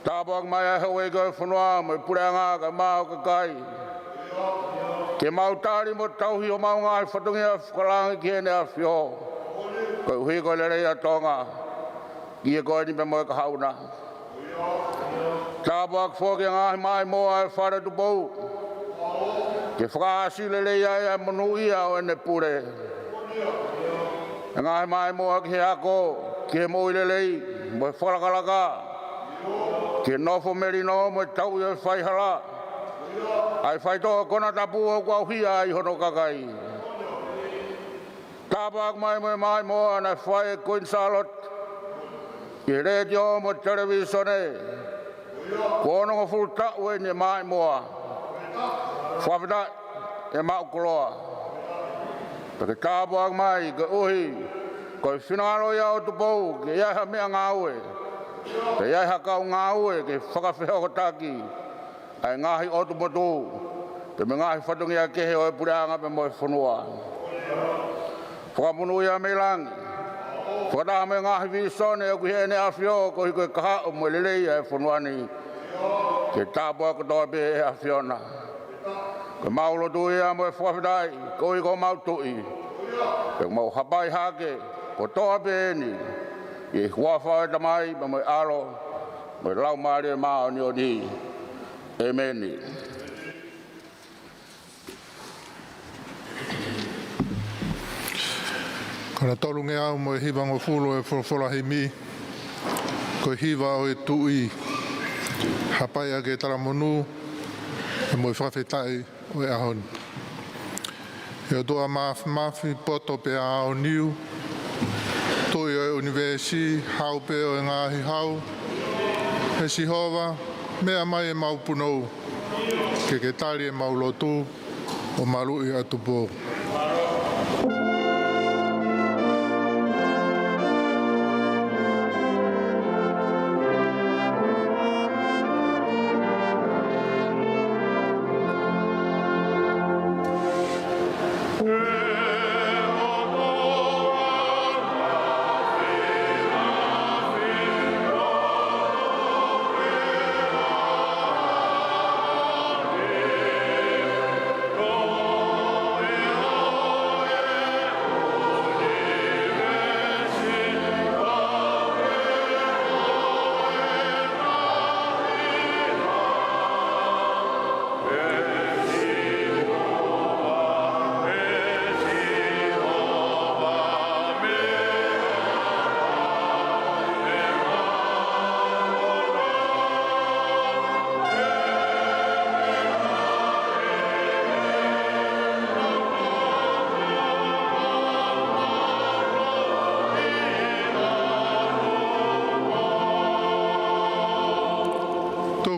Tāpuaki mai ʻa e houʻeiki ʻo e fonua mo e puleʻanga kaeʻumaʻā ho kakai, ke mau tali mo tauhi homau ngaahi fatongia fakalangi ki heʻene ʻAfio, koeʻuhi ko e lelei ʻa Tonga ʻi he ko eni pea mo e kahaʻu na. Tāpuaki foki ʻa e ngaahi maʻimoa ʻo e Fale ʻo Tupou, ke fakaʻasi lelei ai ʻa e monūʻia ʻo ʻene pule. ʻA e ngaahi maʻimoa ki he ako, ki he moʻui lelei mo e fakalakalaka, ki he nofo melino mo e tauʻi ʻo e faihala, ʻa e faitoʻo konatapu ʻoku ʻauhia ai hono kakai. Tāpuaki mai mo e maʻimoa naʻe fai ʻe Kuini Sālote ʻi he letiō mo e televīsone. Kuo onongofulu taʻu eni e maʻimoa. Fakafetaʻi, ʻe maʻu koloa. Pea ke tāpuaki mai koeʻuhi ko e finangalo ia ʻo Tupou ke ʻi ai ha meʻangāue, ke ʻi ai ha kau ngāue ke fakafehokotaki ʻa e ngaahi ʻotu motu pea mo e ngaahi fatongia kehe ʻo e puleʻanga pea mo e fonua. Fakamonūʻia mei langi, fakataha mo e ngaahi vīsone ʻoku ʻi heʻene ʻAfio koeʻuhi ko e kahaʻu mo e lelei ʻa e fonua ni. Ke tāpuaki kotoa pē ʻe he ʻAfiona. Ko ʻemau lotu ia mo e fakafetaʻi koeʻuhi ko homau Tuʻi. Pea mau hapai hake kotoa pē eni ʻi he huafa ʻo e Tamai pea mo e ʻAlo mo e Laumālie Māʻoniʻoni. ʻĒmeni. Ko hono tolungeau mo e hivangofulu ʻo e folofola himi, ko e hiva ʻo e Tuʻi. Hapai ʻaki e talamonū mo e fakafetaʻi ʻo e ʻaho ni. ʻE ʻOtua Māfimafi, poto pea aoniu, Tuʻi ʻo e ʻunivēsi, Hau pē ʻo e ngaahi hau, ʻe Sihova, meʻa mai ʻemau punou, ke ke tali ʻemau lotu ʻo maluʻi ʻa Tupou.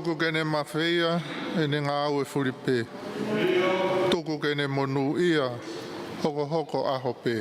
Tuku ke ne mafeia ʻene ngāue fuli pē. Tuku ke ne monūʻia hokohoko ʻaho pē.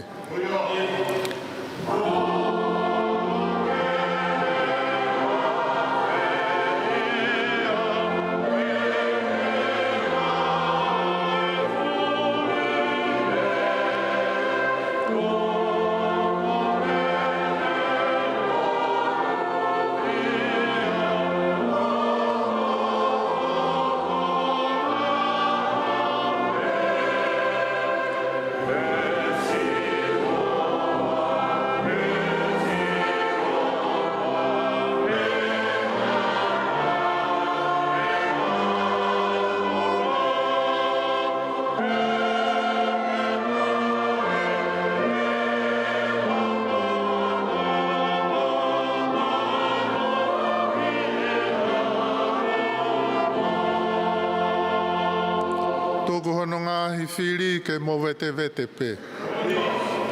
Tuku hono ngaahi fili ke movetevete pē.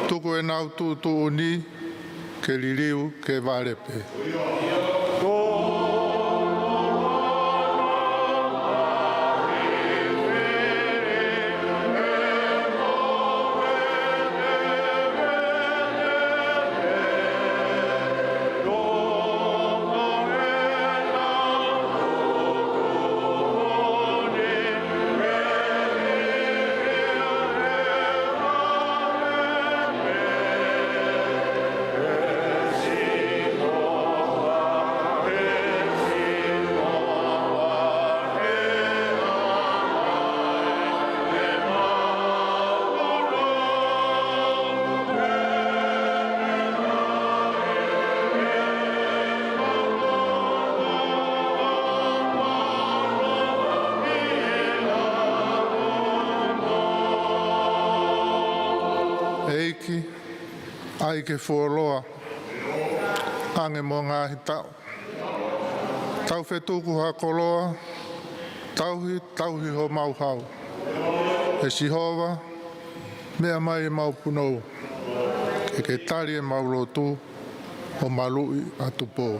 Tuku ʻenau tuʻutuʻuni ke liliu ke vale pē. ʻEiki, ʻai ke fuoloa, hangē mo e ngaahi taʻu. Tau fetuku ha koloa, tauhi, tauhi homau hau. ʻE Sihova, meʻa mai ʻemau punou, ke ke tali ʻemau lotu, ʻo maluʻi ʻa Tupou.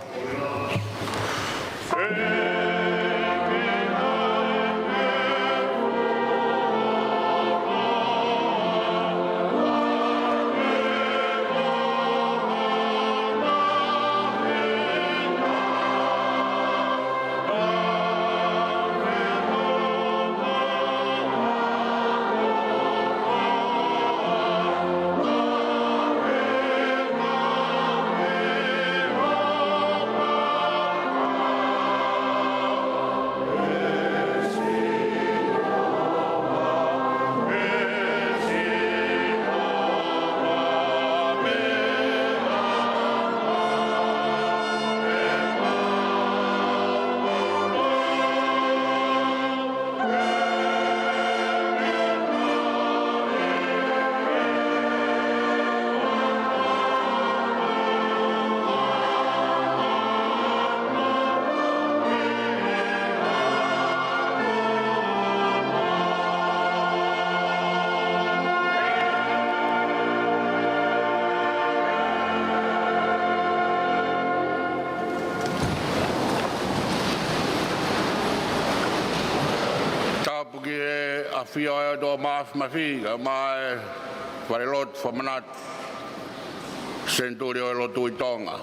Tapu ki he ʻAfio ʻa e ʻOtua Mafimafi, kae ʻumaʻā e Falelotu Fakamanatu Senituli ʻo e Lotu ʻi Tonga.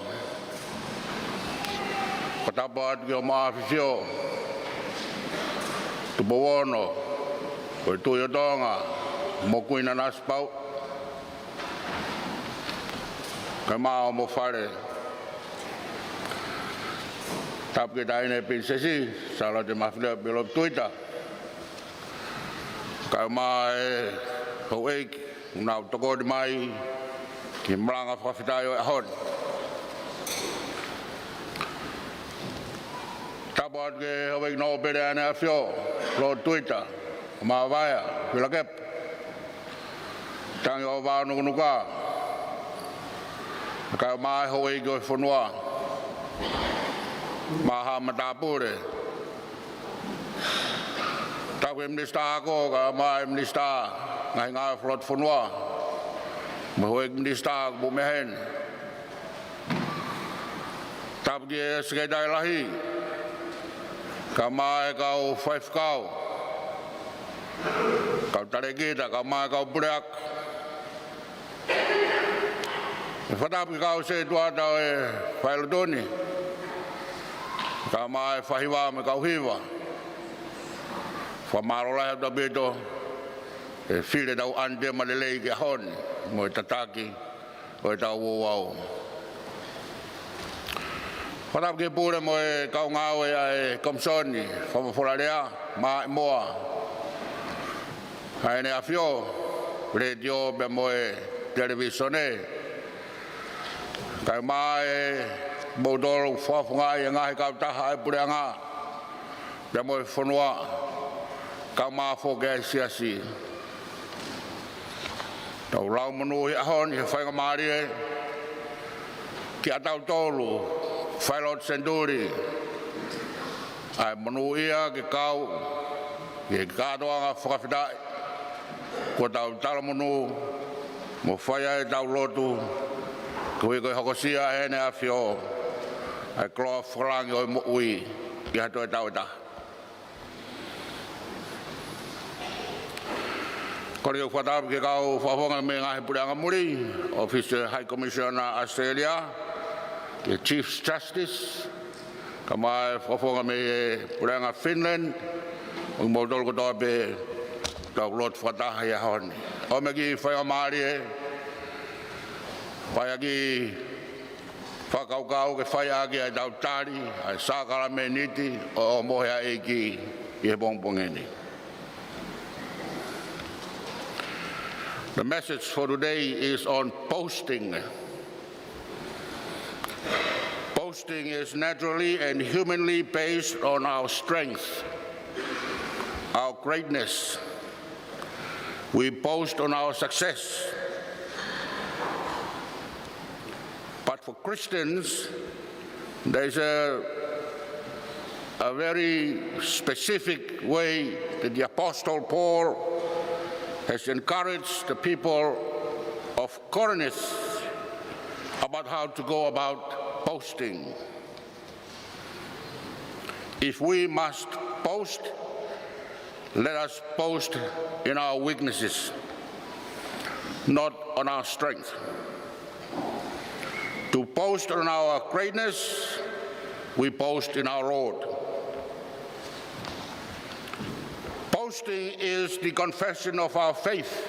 Fakatapu atu ki Hoʻo ʻAfifio Tupou Ono ʻo e Tuʻi ʻo Tonga mo Kuini Nanasipauʻu, kae ʻumaʻā hoʻomo fale. Tapu ki he Taʻahine Pilinisesi Sālote Mafileʻo Pilotu Tuita, kae ʻumaʻā e houʻeiki ʻoku nau tokoni mai ki he malanga fakafetaʻi ʻo e ʻaho ni. Tapu atu ki he houʻeiki nōpele ʻa ʻEne ʻAfio Lotu Tuita, Mavaea Fielakepa Tangiʻovaonukunuka, kae ʻumaʻā e houʻeiki ʻo e fonua, Maha Matāpule. Tapu ki he Minisitā Ako, kae ʻumaʻā e Minisitā Ngaahi Ngāue Fakalotofonua mo e houʻeiki minisitā kuo pau mei heni. Tapu ki he Sekelitali Lahi, Kae ʻumaʻā e kau faifekau, kau talēkita, kae ʻumaʻā e kau puleako. Fakatapu ki he kau sētuata ʻo e faʻē lotu ni, kae ʻumaʻā e faʻē hiva mo e kau hiva. Fakamālō lahi atu ʻaupito he fili ʻetau ʻanitema lelei ki he ʻaho ni mo e tataki ʻo ʻetau ouau. Fakatapu ki he pule mo e kau ngāue ʻa e Komisoni Fakafofonga Lea, Maʻimoa, ʻa ʻEne ʻAfio, Letiō pea mo e Televīsone. Kae ʻumaʻā e moutolu fakafofongaʻi e ngaahi kautaha ʻa e puleʻanga pea mo e fonua, kae ʻumaʻā foki e siasi. Tau lau monū he ʻaho ni he faingamālie kiate kitautolu, failotu senituli, ʻa e monūʻia ke kau ʻi he kātoanga fakafetaʻi kuo tau talamonū mo fai ai ʻetau lotu, koeʻuhi ko e hokosia ʻe ʻEne ʻAfio ʻa e koloa fakalangi ʻo e moʻui ʻi ha toe taʻu ʻe taha. Kole ke u fakatapu ki he kau fakafofonga mei he ngaahi puleʻanga muli, ʻŌfisi High Commissioner ʻAositelēlia, ki he Chief Justice, kae ʻumaʻā e fakafofonga mei he puleʻanga Finland, mo kimoutolu kotoa pē ʻoku tau lotu fakataha he ʻaho ni. ʻOmai e kiʻi faingamālie, fai ha kiʻi fakakaukau ke fai ʻaki ʻetau tali ʻa e sākalamēniti ʻo e ʻOhomohe ʻa e ʻEiki ʻi he pongipongi ni. The message for today is on posting. Posting is naturally and humanly based on our strength, our greatness. We boast on our success. But for Christians, there is a, a very specific way that the Apostle Paul has encouraged the people of Corinth about how to go about boasting. If we must boast, let us boast in our weaknesses, not on our strength. To boast on our greatness, we boast in our Lord. Boasting is the confession of our faith.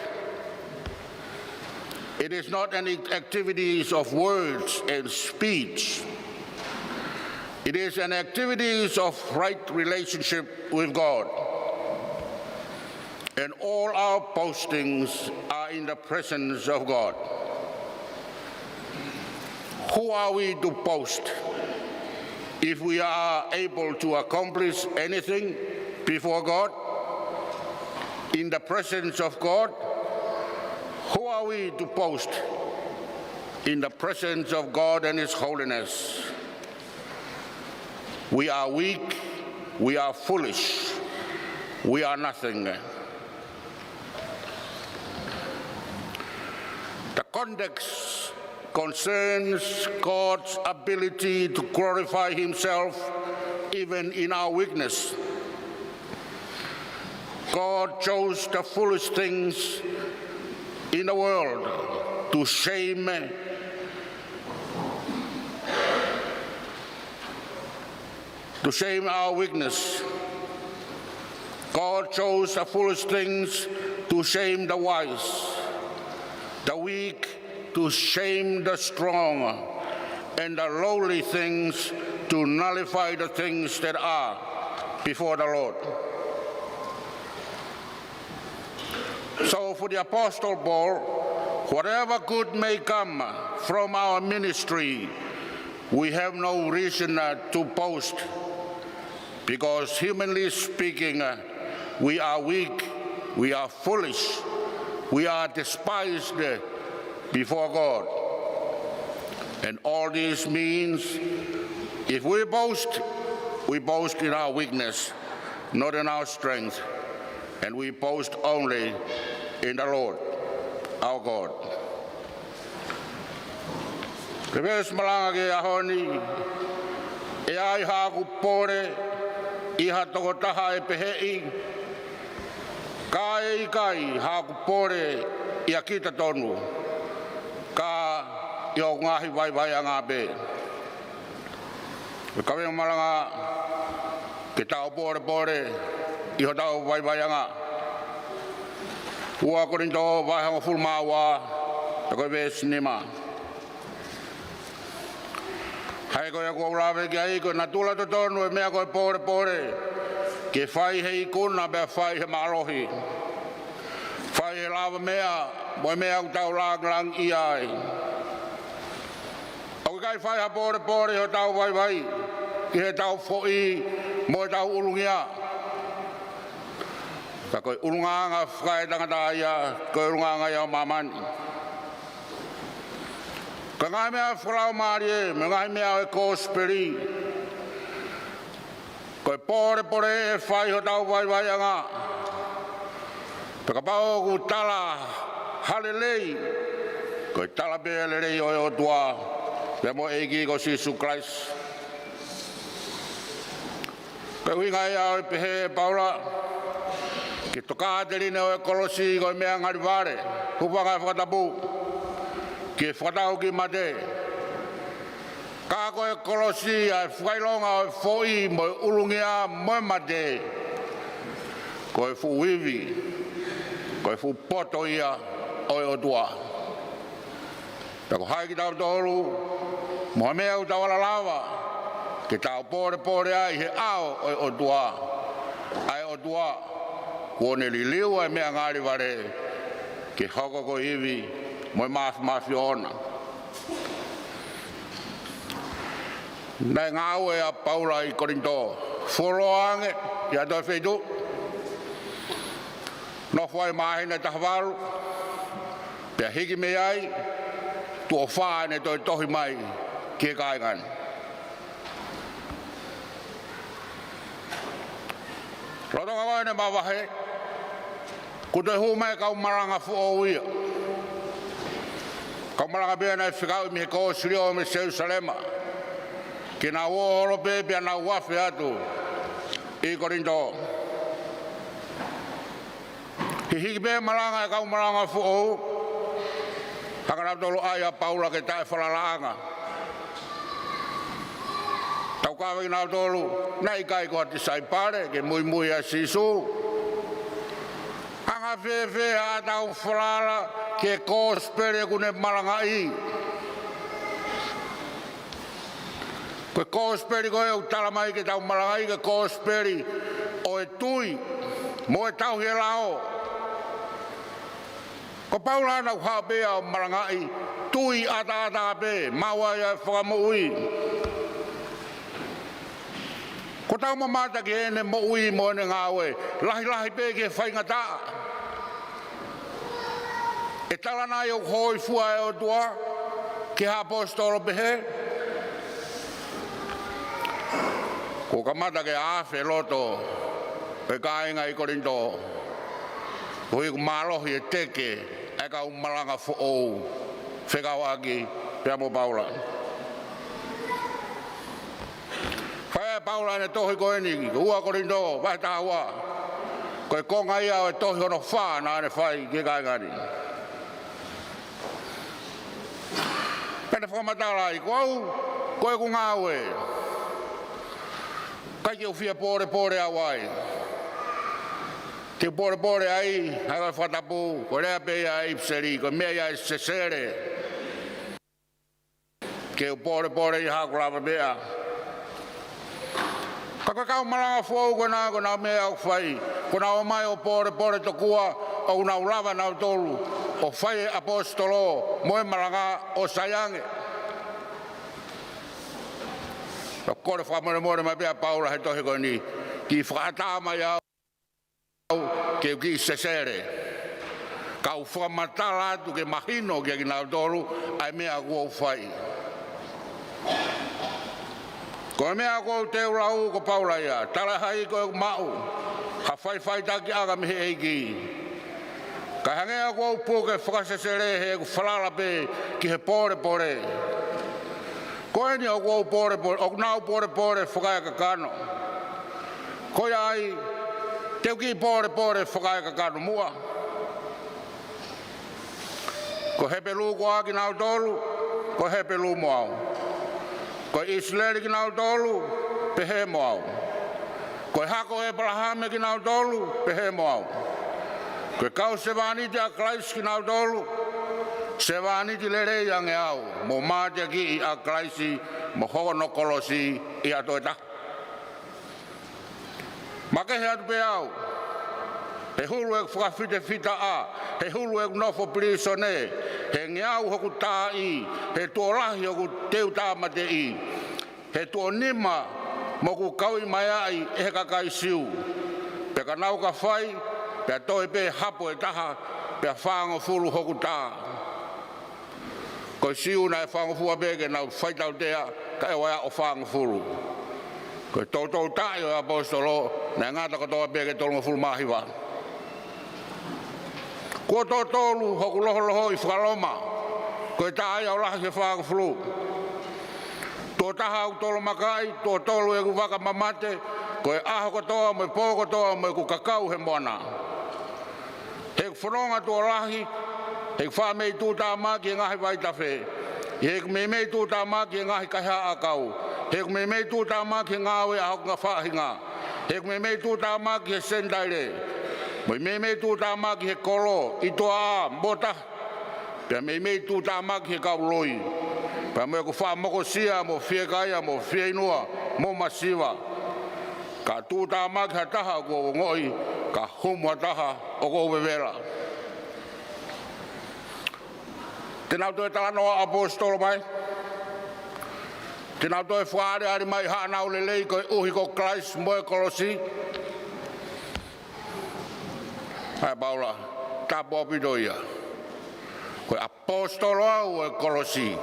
It is not an activities of words and speech. It is an activities of right relationship with God. And all our boastings are in the presence of God. Who are we to boast if we are able to accomplish anything before God, in the presence of God? Who are we to boast in the presence of God and His holiness? We are weak, we are foolish, we are nothing. The context concerns God's ability to glorify Himself even in our weakness. God chose the foolish things in the world to shame, to shame our weakness. God chose the foolish things to shame the wise, the weak to shame the strong, and the lowly things to nullify the things that are before the Lord. So for the Apostle Paul, whatever good may come from our ministry, we have no reason, uh, to boast, because humanly speaking, uh, we are weak, we are foolish, we are despised, uh, before God. And all this means, if we boast, we boast in our weakness, not in our strength, and we boast only in the Lord, our God. Ko e veesi malanga ki he ʻaho ni: ʻE ai haʻaku pole ʻi ha tokotaha ʻe peheʻi, ka ʻe ʻikai haʻaku pole ʻia kita tonu, ka ʻi hoku ngaahi vaivaiʻanga pē. Ko e kaveinga malanga, ke tau pōlepole ʻi hotau vaivaiʻanga. Ua Kolinitō vahe hongofulu mā ua, pea ko e veesi nima. Hangē ko ia kuo u lave ki ai, ko e natula totonu ʻo e meʻa ko e pōlepole, ke fai he ikuna pea fai he mālohi, fai he lavameʻa mo e meʻa ʻoku tau lāngilangiʻia ai. ʻOku ʻikai fai ha pōlepole ʻi hotau vaivai, ʻi heʻetau foʻi mo ʻetau ʻulungia. Ka ko e ʻulungaanga fakaetangata ia, ko e ʻulungaanga ia ʻo māmani. Ko e ngaahi meʻa fakalaumālie mo e ngaahi meʻa ʻo e kosipeli, ko e pōlepole ʻe fai hotau vaivaiʻanga. Pea kapau ʻoku tala ha lelei, ko e tala pē lelei ʻo e ʻOtua pea mo e ʻEiki ko Sīsū Kalaisi. Ko e ʻuhinga ia ʻo e pehē ʻe Paula, ke tokāteline ʻo e kolosi ko e meʻa ngalivale, hūfanga he fakatapu, ke fakatau ki mate. Ka ko e kolosi ʻa e fakaʻilonga ʻo e foʻi mo e ʻulungia mo e mate, ko e fuʻu ivi, ko e fuʻu poto ia ʻo e ʻOtua. Pea ko hai kitautolu mo ha meʻa ʻoku tau ala lava ke tau pōlepole ai he ʻao ʻo e ʻOtua, ʻa e ʻOtua kuo ne liliu ʻa e meʻa ngalivale ke hoko ko e ivi mo e māfimafi ʻoʻona. Naʻe ngāue ʻa Paula ʻi Kolinitō, fuoloa ange ʻi ha toe feituʻu. Nofo ai māhina ʻe taha valu, pea hiki mei ai, tuʻo fā ʻene toe tohi mai ki he kāinga ni. Lolotonga ko ʻene mavahe, kuo toe hū mai e kau malanga foʻou ia. Kau malanga pē naʻe fekauʻi mei he kōsilio mei Selusalema, ke nau ō holo pē pea nau afe atu ʻi Kolinitō. Hihiki pē malanga e kau malanga foʻou, hanga nautolu ʻo ʻai ʻa Paula ki he taʻefalalaʻanga. Tau kaveinga nautolu, naʻe ʻikai ko ha tisaipale ke muimui ʻa Sīsū. Anga fēfē haʻatau falala ki he kosipeli ʻoku ne malangaʻi? Ko e kosipeli ko ē ʻoku tala mai ke tau malangaʻi, ko e kosipeli ʻo e tui mo e tauhi e lao. Ko Paula naʻa ne haʻu pē ia ʻo malangaʻi tui ʻataʻatā pē, maʻu ai ʻa e fakamoʻui. Ko ʻetau mamata ki heʻene moʻui mo ʻene ngāue, lahilahi pē ki he faingataʻa. ʻE tala nai ʻoku hōifua e ʻOtua ki ha ʻaposetolo pehē? Kuo kamata ke afe loto e kāinga ʻi Kolinitō, koeʻuhi ko e mālohi e teke ʻa e kau malanga foʻou fekauʻaki pea mo Paula. Fai ʻe Paula ʻene tohi ko eni, ko e ua Kolinitō, vahe taha ua. Ko e konga ia ʻo e tohi hono fā naʻa ne fai ki he kāinga ni. Pea ne fakamatala ai, ko au, ko ʻeku ngāue, ʻikai ke u fie pōlepole au ai. Te u pōlepole ai, ʻa e fakatapu, ko e lea pē ia ʻa e ʻipiseli, ko e meʻa ia ʻe sesele. Ke u pōlepole ʻi haʻaku lavameʻa. Ka ko e kau malanga foʻou ko ena, ko ʻenau meʻa ʻoku fai, ko ʻenau ō mai ʻo pōlepole tokua ʻoku nau lava nautolu ʻo fai e ʻaposetolo mo e malanga ʻo sai ange. Ka kole fakamolemole mai pē ʻa Paula he tohi ko eni, kiʻi fakaʻatā mai au ke u kiʻi sesele, kau fakamatala atu ke mahino kiate kinautolu ʻa e meʻa kuo u fai. Ko e meʻa kuo u teu lau ko Paula ia, talaʻehai ko ʻeku maʻu ha faʻifaʻitakiʻanga mei he ʻEiki. Kae hangē ʻoku ou puke fakasesele heʻeku falala pē ki he pōlepole. Ko eni ʻoku ou pōlepole, ʻoku nau pōlepole fakaekakano. Ko ia ai, te u kiʻi pōlepole fakaekakano muʻa. Ko e Hepelū koā kinautolu, ko e Hepelū mo au. Ko e ʻIsileli kinautolu, pehē mo au. Ko e hako ʻo ʻĒpalahame kinautolu, pehē mo au. Ko e kau sevāniti ʻa Kalaisi kinautolu, sevāniti lelei ange au, mou mateakiʻi ʻa Kalaisi mo hono kolosi ʻi ha toe taha. Makehe atu pē au, he hulu ʻeku fakafitefitaʻa, he hulu ʻeku nofo pilīsone, he ngeau hoku taaʻi, he tuʻo lahi hoku teu tāmateʻi, he tuʻo nima moʻoku kauʻi mai ai ʻe he kakai Siu. Pea ka nau ka fai, pea toe pē hapo ʻe taha, pea fāngofulu hoku tā. Ko e Siu naʻe fāngofua pē ke nau faitautea, kae ʻoua ʻe aʻu ʻo fāngofulu. Ko e toutou taʻe ʻo e ʻaposetolo, naʻe ngata kotoa pē ki he tolungofulu mā hiva. Kuo tuʻo tolu hoku loholohoʻi faka-Loma, ko e taʻe ʻalu lahi he fāngofulu. Tuʻo taha hoku tolomakaʻi, tuʻo tolu ʻeku vaka mamate, ko e ʻaho kotoa mo e pō kotoa mo ʻeku kakau he moana. He ʻeku fononga tuʻo lahi, he ʻeku faʻa meimei tūtāmaki he ngaahi vaitafe. He ʻeku meimei tūtāmaki he ngaahi kaihaʻa ʻakau. He ʻeku meimei tūtāmaki he ngāue ʻa hoku ngaahi faʻahinga. He ʻeku meimei tūtāmaki he Senitaile. Mo e meimei tūtāmaki he kolo, ʻi tuʻa mo tahi. Pea meimei tūtāmaki he kau loi. Pea mo ʻeku faʻa mokosia, mo fiekaia, mo fieinua, mo masiva. Ka tūtāmaki ha taha ʻoku ou ongoʻi, ka humu ha taha ʻoku ou vevela. Te nau toe talanoa ʻaposetolo mai. Te nau toe fakaʻaliʻali mai haʻanau lelei koeʻuhi ko Kalaisi mo e kolosi. ʻAi Paula, tapu ʻaupito ia. Ko e ʻaposetolo au ʻo e kolosi.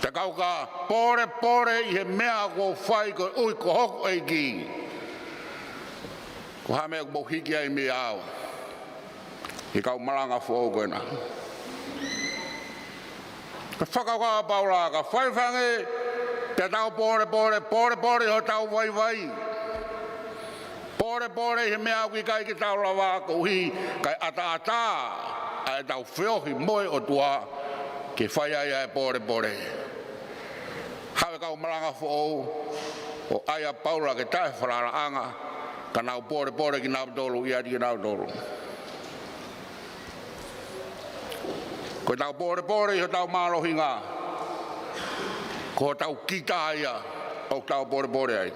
Te kau ka pōlepole ʻi he meʻa ʻoku ou fai koeʻuhi ko hoku ʻEiki. Ko e hā e meʻa ʻoku mou hiki ai mei au? ʻI he kau malanga foʻou ko ena. Ka fakakaukau ʻa Paula, ka fai fanga, pea tau pōlepole, pōlepole ʻi hotau vaivai. Pōlepole ʻi he meʻa ʻoku ʻikai ke tau lava koeʻuhi kae ʻataʻatā ʻa ʻetau feohi mo e ʻOtua ke fai ai ʻa e pōlepole. Haʻu e kau malanga foʻou, ʻo ʻai ʻa Paula ke taʻefalalaʻanga, ka nau pōlepole kinautolu ʻiate kinautolu. Ko ʻetau pōlepole ʻi hotau mālohinga, ko hotau kita ia ʻoku tau pōlepole ai.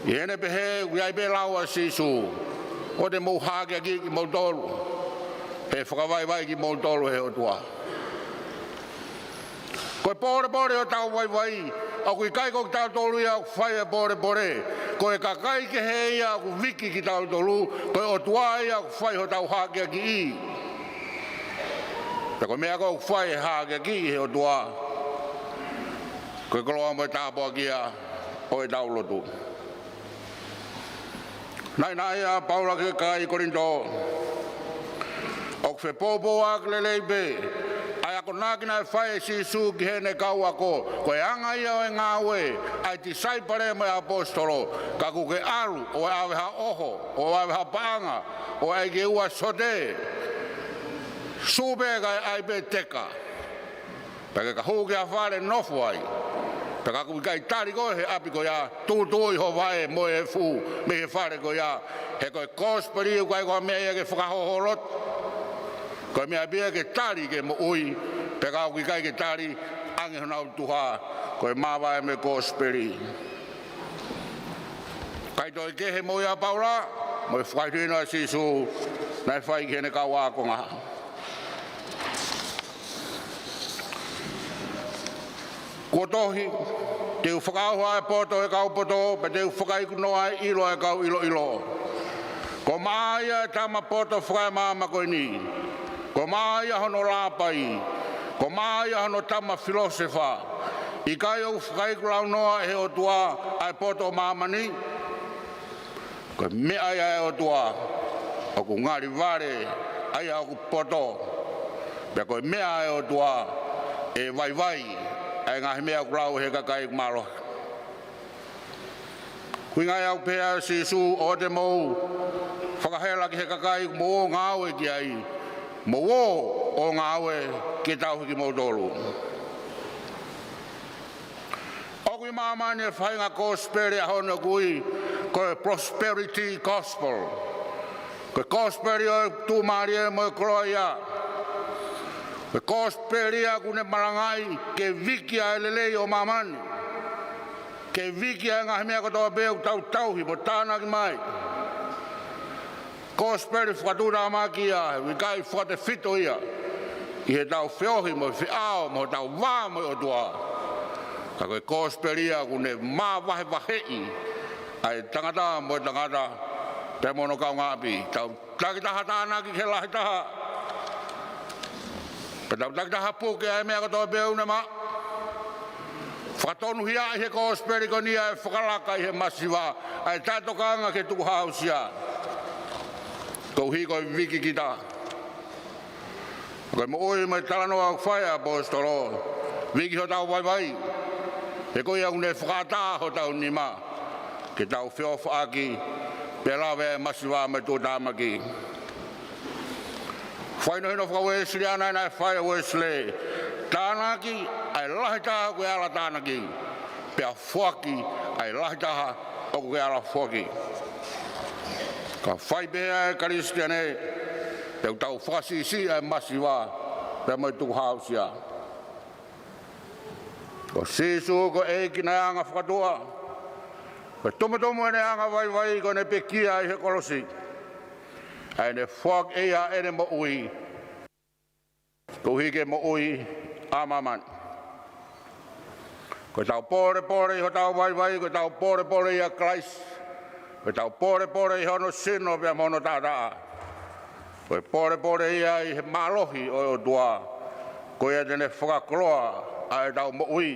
ʻI heʻene pehē, ʻoku ʻi ai pē lau ʻa Sīsū, ʻoua te mou hākeakiʻi kimoutolu, he ʻe fakavaivai kimoutolu ʻe he ʻOtua. Ko e pōlepole ʻi hotau vaivai, ʻoku ʻikai ko kitautolu ia ʻoku fai e pōlepole. Ko e kakai kehe ia ʻoku viki kitautolu, ko e ʻOtua ia ʻoku fai hotau hākeakiʻi. Pea ko e meʻa ʻoku fai e hākeakiʻi ʻe he ʻOtua, ko e koloa mo e tāpuaki ia ʻo ʻetau lotu. Naʻinaʻi ʻa Paula ki he kakai Kolinitō. ʻOku fepoupouaki lelei pē ʻa e akonaki naʻe fai ʻe Sīsū ki heʻene kau ako. Ko e anga ia ʻo e ngāue ʻa e tisaipale mo e ʻaposetolo. Ka ʻoku ke ʻalu ʻo ʻave ha ʻoho, ʻo ʻave ha paʻanga, ʻo ʻai ke ua sote. Sū pē kae ʻai pē teka. Pea ke ka hū ki ha fale nofo ai. Pea ka ʻoku ʻikai tali koe he ʻapi ko ia, tūtuuʻi ho vaʻe mo e efu mei he fale ko ia. He ko e kosipeli ʻoku ʻikai ko ha meʻa ia ke fakahoholo. Ko e meʻa pē ia ke tali ke moʻui. Pea ka ʻoku ʻikai ke tali, ʻange honau tuha. Ko e māvae mo e kosipeli. ʻIkai toe kehe mo ia ʻa Paula, mo e fakahinohino ʻa Sīsū naʻe fai ki heʻene kau ākonga. Kuo tohi, te u fakaʻauha ʻa e poto ʻe he kau poto, pea te u fakaiku noa ʻa e ʻilo ʻa e kau ʻiloʻilo. Kuo maʻa ia ʻa e tama poto fakaemāmani ko eni. Kuo maʻa ia hono lāpai. Kuo maʻa ia hono tama filōsefa. ʻIkai ʻoku fakaiku launoa ʻe he ʻOtua ʻa e poto ʻo māmani? Ko e meʻa ia ʻa e ʻOtua, ʻoku ngali vale ʻa ia ʻoku poto. Pea ko e meʻa ʻa e ʻOtua, ʻe vaivai ʻa e ngaahi meʻa ʻoku lau ʻe he kakai ʻoku mālohi. Ko e ʻuhinga ia ʻoku pehē ai ʻa Sīsū, ʻoua te mou fakahela ki he kakai ʻoku mou ō ʻo ngāue ki ai, mou ō ʻo ngāue ke tauhi kimoutolu. ʻOku ʻi māmani e faʻahinga kosipeli ʻa hono ʻoku ui ko e prosperity gospel. Ko e kosipeli ʻo e tuʻumālie mo e koloaʻia. Ko e kosipeli ia ʻoku ne malangaʻi ke viki ʻa e lelei ʻo māmani, ke viki ʻa e ngaahi meʻa kotoa pē ʻoku tau tauhi mo tānaki mai. Kosipeli fakatuʻutāmaki ia, he ʻoku ʻikai fakatefito ia ʻi heʻetau feohi mo e feʻao mo hotau vā mo e ʻOtua. Ka ko e kosipeli ia ʻoku ne māvahevaheʻi ʻa e tangata mo e tangata pea mo hono kaungāʻapi. Tau takitaha tānaki ki he lahi taha, pea tau takitaha puke ʻa e meʻa kotoa pē ʻoku ne maʻu. Fakatonuhiaʻi he kosipeli ko eni ʻa e fakalaka ʻi he masiva, ʻa e taʻetokanga ki he tukuhāusia. Koeʻuhi ko e viki kita. Ko e moʻui mo e talanoa ʻoku fai ʻa e ʻaposetolo, viki hotau vaivai. He ko ia ʻoku ne fakaʻatā hotau nima ke tau feʻofaʻaki pea lave ʻa e masiva mo e tuʻutāmaki. Fakahinohino faka-Uēsiliana ʻa ia naʻe fai ʻe Uēsilī: Tānaki ʻa e lahi taha ʻoku ke ala tānaki, pea foaki ʻa e lahi taha ʻoku ke ala foaki. Ka fai pehē ʻa e Kalisitiane, pea ʻoku tau fakasiʻisiʻi ʻa e masiva pea mo e tukuhāusia. Ko Sīsū ko e ʻEiki naʻe anga fakatuʻa, ko e tumutumu ʻene anga vaivai ko ʻene pekia ʻi he kolosi, ʻa ia naʻe foaki ʻe ia ʻene moʻui koeʻuhi ke moʻui ʻa māmani. Ko ʻetau pōlepole ʻi hotau vaivai, ko ʻetau pōlepole ʻia Kalaisi, ko ʻetau pōlepole ʻi hono sino pea mo hono taʻataʻa. Ko e pōlepole ia ʻi he mālohi ʻo e ʻOtua, ko ia te ne fakakoloa ʻa ʻetau moʻui,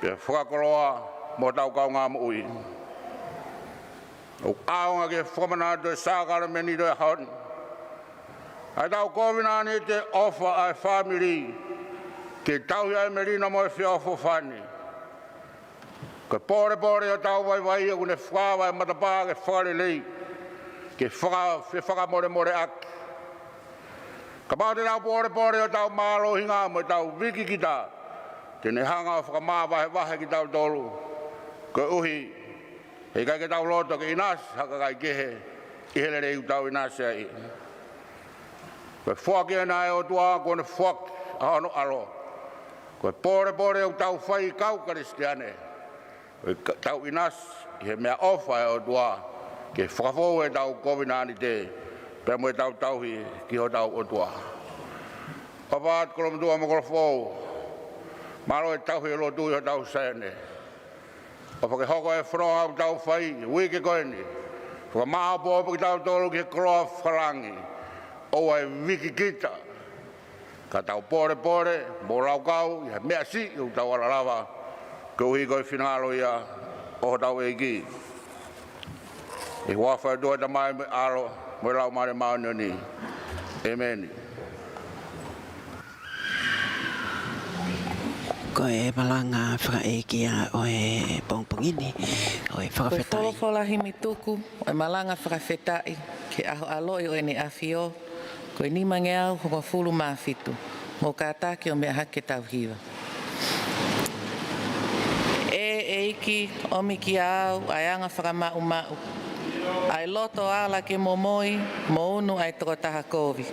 pea fakakoloa mo hotau kaungāmoʻui. ʻOku ʻaonga ki he fakamanatu ʻo e sākalamēniti ʻo e ʻaho ni ʻa ʻetau kovinānite, ʻofa ʻa e fāmili, ke tauhi ʻa e melino mo e feʻofoʻofani. Ko e pōlepole ʻi hotau vaivai ʻoku ne fakaava e matapā ke fakalelei, ke faka-, fefakamolemoleʻaki. Kapau te tau pōlepole ʻi hotau mālohinga mo ʻetau viki kita, te ne hanga ʻo fakamāvahevahe kitautolu, koeʻuhi he ʻikai ke tau loto ke ʻinasi ha kakai kehe ʻi he lelei ʻoku tau ʻinasi ai. Ko e foaki ena ʻa e ʻOtua, kuo ne foaki ʻa hono ʻAlo. Ko e pōlepole ʻoku tau fai kau Kalisitiane, ko ʻetau ʻinasi ʻi he meʻaʻofa ʻa e ʻOtua ke fakafou ʻetau kovinānite pea mo ʻetau tauhi ki hotau ʻOtua. ʻOfa atu Kolomotuʻa mo Kolofoʻou, mālō e tauhi e lotu ʻi hotau sēniti. ʻOfa ke hoko e fononga ʻoku tau fai he uike ko eni, fakamāʻopoʻopo kitautolu ki he koloa fakalangi. ʻOua ʻe viki kita, ka tau pōlepole mo laukau ʻi he meʻa siʻi ʻoku tau ala lava, koeʻuhi ko e finangalo ia ʻo hotau ʻEiki. ʻI he huafa ʻo e ʻOtua Tamai mo e ʻAlo mo e Laumālie Māʻoniʻoni. ʻĒmeni. Ko e malanga fakaʻeiki ia ʻo e pongipongi ni, ʻo e fakafetaʻi. Ko e folofola himi tuku ʻo e malanga fakafetaʻi ki he ʻAho ʻAloʻi ʻo ʻEne ʻAfio, ko e nimangeau hongofulu mā fitu. Mou kātaki ʻo meʻa hake ke tau hiva. ʻE ʻEiki, ʻomi kiate au ʻa e anga fakamaʻumaʻu, ʻa e loto ala ke momoi, mo unu ʻa e tokotaha kovi.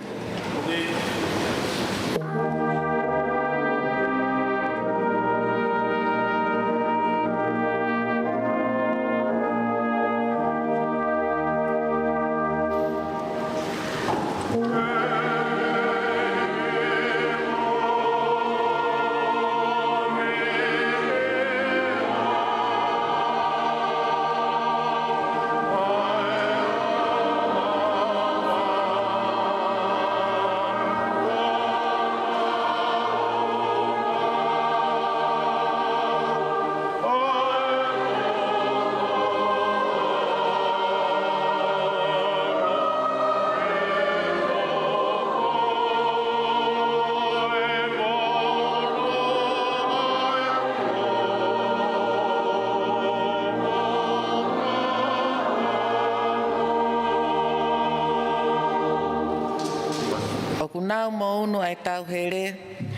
Mo unu ʻa e tauhele,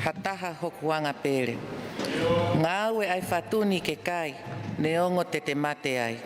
ha taha hoku anga pele. Ngāue ʻa e fatu ni ke kai, neongo te te mate ai.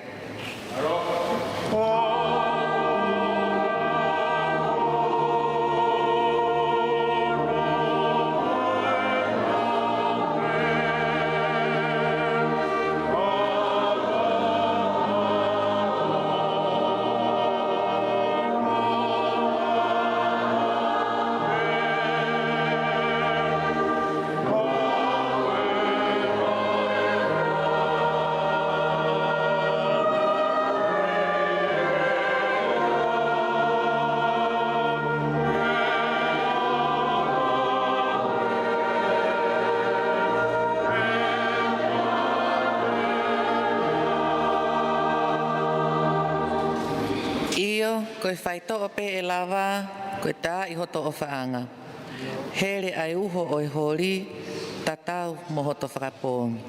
ʻIo, ko e faitoʻo pē ʻe lava, ko e tā ʻi hoto ʻofaʻanga. Hele ʻa e uho ʻo e holi, tatau mo hoto fakapoongi.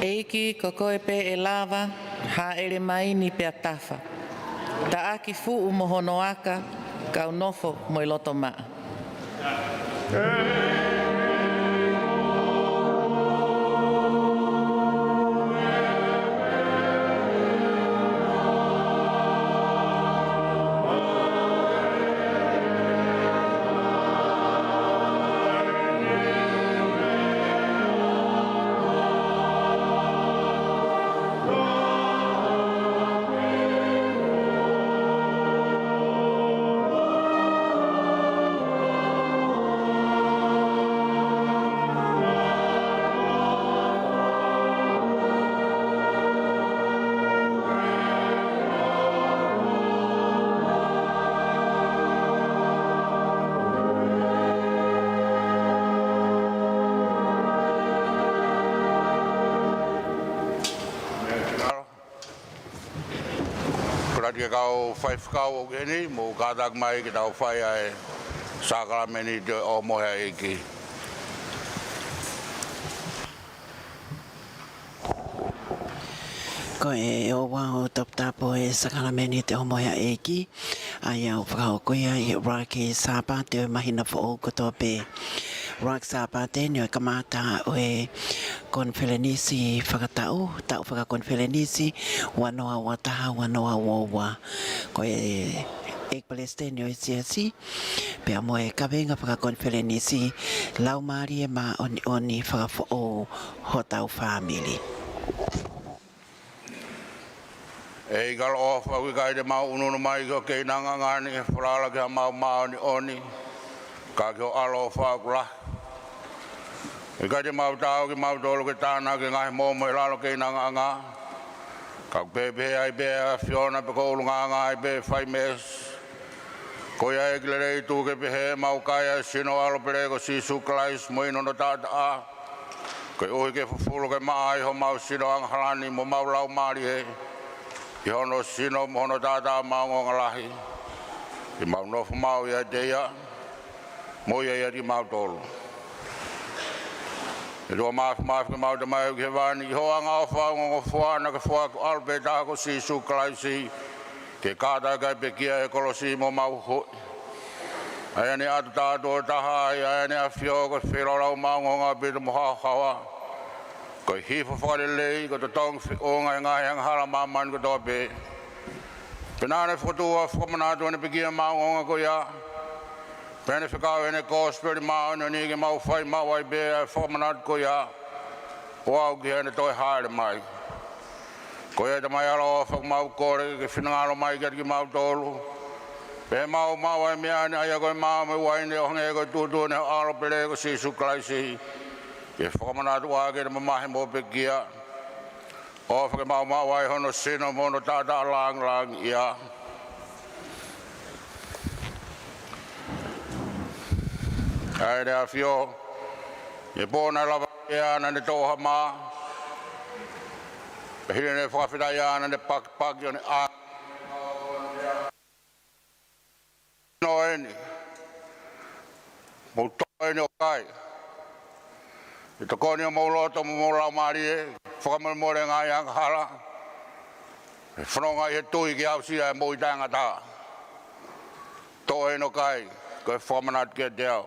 ʻEiki, ko koe pē ʻe lava, hāʻele mai ni pea tafa. Taʻaki fuʻu mo hono aka, kau nofo mo e loto maʻa. Pulati ke kau faifekau ʻoku ʻi heni, mou kātaki mai ke tau fai ʻa e sākalamēniti ʻo e ʻOhomohe ʻa e ʻEiki. Ko e ʻoua ʻo toputapu e sākalamēniti ʻo e ʻOhomohe ʻa e ʻEiki, ʻa ia ʻoku fakahoko ia ʻi he ʻuluaki Sāpate ʻo e māhina foʻou kotoa pē. ʻUluaki Sāpate ni ʻo e kamata ʻo e konifelenisi fakataʻu, taʻu fakakonifelenisi, ua noa ua taha, ua noa ua ua. Ko e ʻEiki Palesiteni ʻo e Siasi, pea mo e kaveinga fakakonifelenisi, Laumālie Māʻoniʻoni fakafoʻou hotau fāmili. ʻEiki ʻaloʻofa, ʻoku ʻikai te mau ʻunuʻunu mai ki hoʻo keinangaʻanga ni he falala ki haʻamau māʻoniʻoni, ka ki hoʻo ʻaloʻofa ʻoku lahi. ʻIkai te mau taau kimautolu ke tānaki e ngaahi momo ʻi lalo keinangaʻanga, ka ʻoku pehē ai pē ʻa e ʻAfiona pe ko e ʻulungaanga ai pē fai meesi. Ko ia ʻEiki lelei, tuku ke pehē ʻemau kai ʻa e sino ʻo e ʻAlo pele ko Sīsū Kalaisi mo inu hono taʻataʻa, koeʻuhi ke fufulu ke maʻa ai homau sino angahala ni mo homau laumālie ʻi hono sino mo hono taʻataʻa maʻongoʻonga lahi. Ke mau nofo maʻu ʻiate ia, mo ia ʻiate kimautolu. ʻE ʻOtua Māfimafi, ko ʻemau Tamai ʻoku ʻi hēvani, ʻi hoʻo angaʻofa ongongofua naʻa ke foaki ho ʻAlo pē taha ko Sīsū Kalaisi, ke kātaki ʻa e pekia ʻi he kolosi mo mau huhuʻi. ʻA ia ne ʻatu taʻu tuʻo taha ai, ʻa ia ne ʻafio ko e feilaulau maʻongoʻonga ʻaupito mo haohaoa, ko e hifo fakalelei, ko e totongi feʻunga ʻi he ngaahi angahala ʻo māmani kotoa pē. Pea naʻa ne fokotuʻu ʻo fakamanatu ʻene pekia maʻongoʻonga ko ia, pea ne fekau ʻene kosipeli māʻoniʻoni ke mau fai maʻu ai pē ʻa e fakamanatu ko ia, ʻo aʻu ki heʻene toe hāʻele mai. Ko ia Tamai ʻaloʻofa, ʻoku mau kole ke finangalo mai kiate kimautolu, Pea mau maʻu ʻa e meʻa ni, ʻa ia ko e mā mo e uaine, ʻo hangē ko e tuʻutuʻuni ʻa ho ʻAlo pele ko Sīsū Kalaisi, ke fakamanatu ʻaki ʻene mamahi mo pekia, ʻo fakamaʻumaʻu ai hono sino mo hono taʻataʻa lāngilangiʻia. ʻA ʻEne ʻAfio, ʻi he pō naʻe lava ai ʻa ʻene toʻohama, pea hili ʻene fakafetaʻi ʻa ʻene pakipaki ʻo ne ʻā Sino eni, mou toʻo eni ʻo kai. ʻE tokoni homou loto mo homou laumālie, fakamolemole ngaahi angahala, ʻe fononga ʻi he tui ke aʻusia ʻa e moʻui taʻengata. Toʻo eni ʻo kai, ko e fakamanatu kiate au.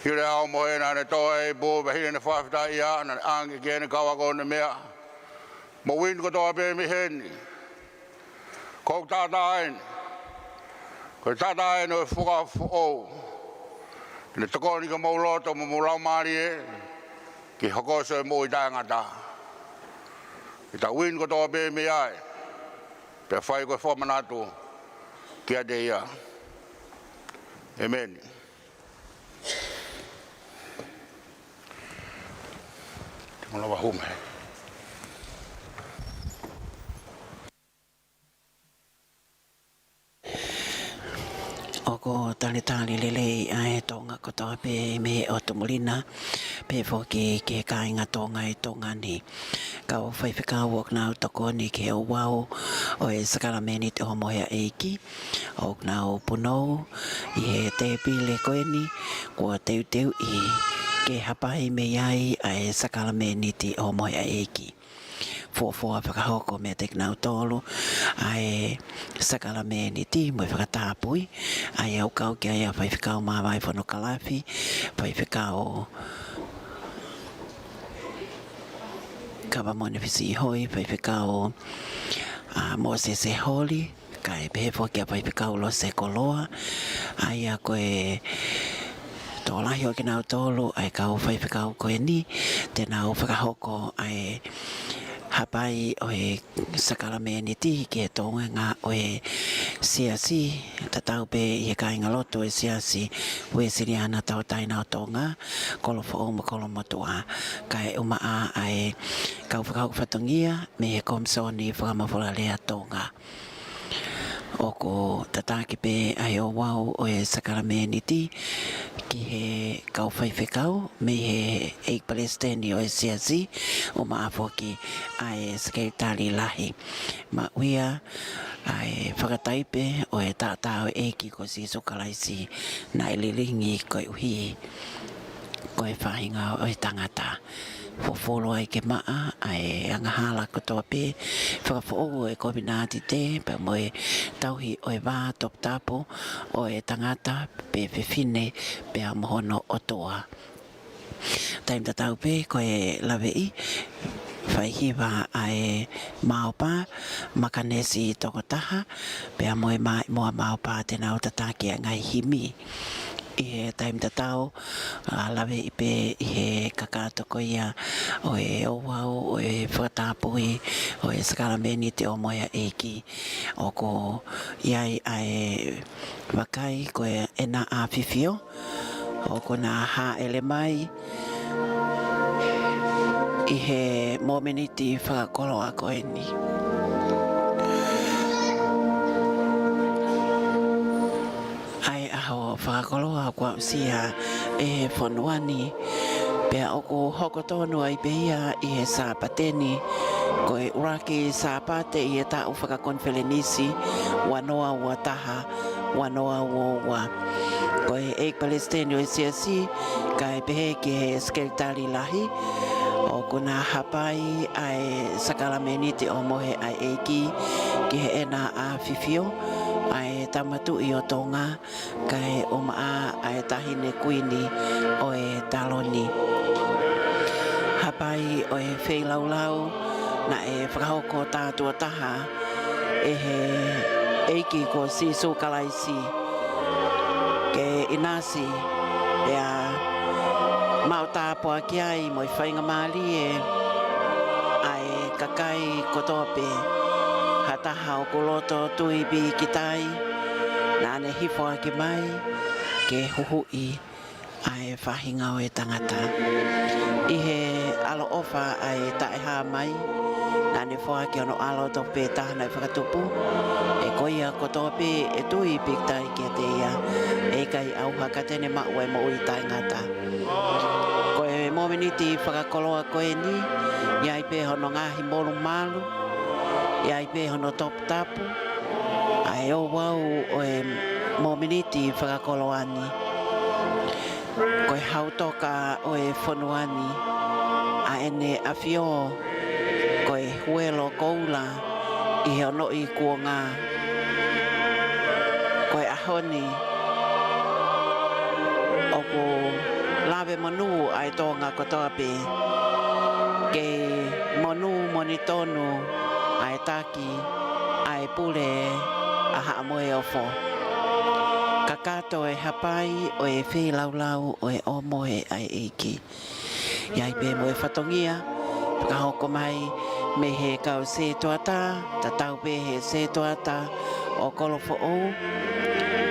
Hili ʻene mohe naʻa ne toʻo ʻa e ipu, pea hili ʻene fakafetaʻi ia, naʻa ne ʻange ki heʻene kau ako ʻo ne meʻa, Mou inu kotoa pē mei heni. Ko hoku taʻataʻa eni. Ko e taʻataʻa eni ʻo e fuka foʻou. Ke ne tokoni ki homou loto mo homou laumālie, ke hokosi ʻa e moʻui taʻengata. Ke tau inu kotoa pē mei ai, pea fai ko e fakamanatu kiate ia. ʻEmeni. Te mou lava hū mai. ʻOku talitali lelei ʻa e Tonga kotoa pē mei he ʻotu muli na, pehē foki ki he kāinga Tonga ʻi Tonga ni. Kau faifekau ʻoku nau tokoni ki he ouau ʻo e sākalamēniti ʻo e Homoheaʻeiki, ʻoku nau punou ʻi he tēpile ko eni kuo teuteuʻi ke hapai mei ai ʻa e sākalamēniti ʻo e Homoheaʻeiki. Fuofua fakahoko meiate kinautolu ʻa e sākalamēniti mo e fakatapui, ʻa ia ʻoku kau ki ai ʻa Faifekau Māvae Fonokalafi, Faifekau Kavamone Fisiʻihoi, Faifekau, ʻa, Mōsese Holi, kae pehē foki ʻa Faifekau Lose Koloa, ʻa ia ko e tokolahi ʻo kinautolu ʻa e kau faifekau ko eni, te nau fakahoko ʻa e hapai ʻo e sākalamēniti ki he toenga ʻo e siasi, tatau pē ʻi he kāingalotu ʻo e Siasi Uēsiliana Tauʻatāina ʻo Tonga, Kolofoʻou mo Kolomotuʻa, kae ʻumaʻā ʻa e kau fakahoko fatongia mei he Komisoni Fakamafolalea Tonga. ʻOku tataki pē ʻa e ouau ʻo e sākalamēniti ki he kau faifekau mei he ʻEiki Palesiteni ʻo e Siasi, ʻumaʻā foki ʻa e Sekelitali Lahi. Maʻu ia ʻa e fakataipe ʻo e taʻataʻa ʻo e ʻEiki ko Sīsū Kalaisi naʻe lilingi koeʻuhi ko e faʻahinga ʻo e tangata. Fufulu ai ke maʻa ʻa e angahala kotoa pē, fakafoʻou ʻa e kovinātite, pea mo e tauhi ʻo e vā toputapu ʻo e tangata pe fefine pea mo hono ʻOtua. Taimi tatau pē ko e laveʻi faihiva ʻa e Maopa, makanesi tokotaha, pea mo e maʻimoa Maopa te nau tataki ʻa e ngaahi himi. ʻI he taimi tatau, ʻa, laveʻi pē ʻi he kakato ko ia ʻo e ouau ʻo e fakatapui ʻo e sākalamēniti ʻo e Homoheaʻeiki. ʻOku ʻi ai ʻa e vakai ko ʻEna ʻAfifio, ʻoku na hāʻele mai ʻi he mōmeniti fakakoloa ko eni. ʻA e ʻaho fakakoloa kuo aʻusia ʻe he fonua ni, pea ʻoku hoko tonu ai pē ia ʻi he Sāpate ni, ko e ʻuluaki Sāpate ʻi he taʻu fakakonifelenisi, ua noa ua taha, ua noa ua ua. Ko e ʻEiki Palesiteni ʻo e Siasi, kae pehē ki he Sekelitali Lahi, ʻoku na hapai ʻa e sākalamēniti ʻo e Homoheaʻeiki ki heʻena ʻAfifio, ʻa e Tama Tuʻi ʻo Tonga, kae ʻumaʻā ʻa e Taʻahine Kuini ʻo e Taloni. Hapai ʻo e feilaulau naʻe fakahoko tātuʻo taha ʻe he ʻEiki ko Sīsū Kalaisi, ke ʻinasi, pea Mau tāpuaki ai mo e faingamālie ʻa e kakai kotoa pē, ha taha ʻoku loto tui pīkitai, naʻa ne hifoaki mai ke huhuʻi ʻa e faʻahinga ʻo e tangata. ʻI he ʻaloʻofa ʻa e Taʻehāmai, naʻa ne foaki hono ʻAlo tofu pē taha naʻe fakatupu, ʻe ko ia kotoa pē ʻe tui pīkitai kiate ia, ʻe ʻikai ʻauha ka te ne maʻu ʻa e moʻui taʻengata. Ko e mōmeniti fakakoloa ko eni, ʻi ai pē hono ngaahi molumalu, ʻi ai pē hono toputapu, ʻa e ouau ʻo e mōmeniti fakakoloa ni. Ko e hautoka ʻo e fonua ni, ʻa ʻEne ʻAfio, ko e huelo koula ʻi he onoʻi kuonga. Ko e ʻaho ni, ʻoku lave monū ʻa e Tonga kotoa pē, kei monū monitonu ʻa e taki ʻa e pule ʻa Haʻamoheofo. Kakato e hapai ʻo e feilaulau ʻo e ʻomohe ʻa e ʻEiki. ʻI ai pē mo e fatongia, fakahoko mai mei he kau sētuata, tatau pē he sētuata ʻo Kolofoʻou,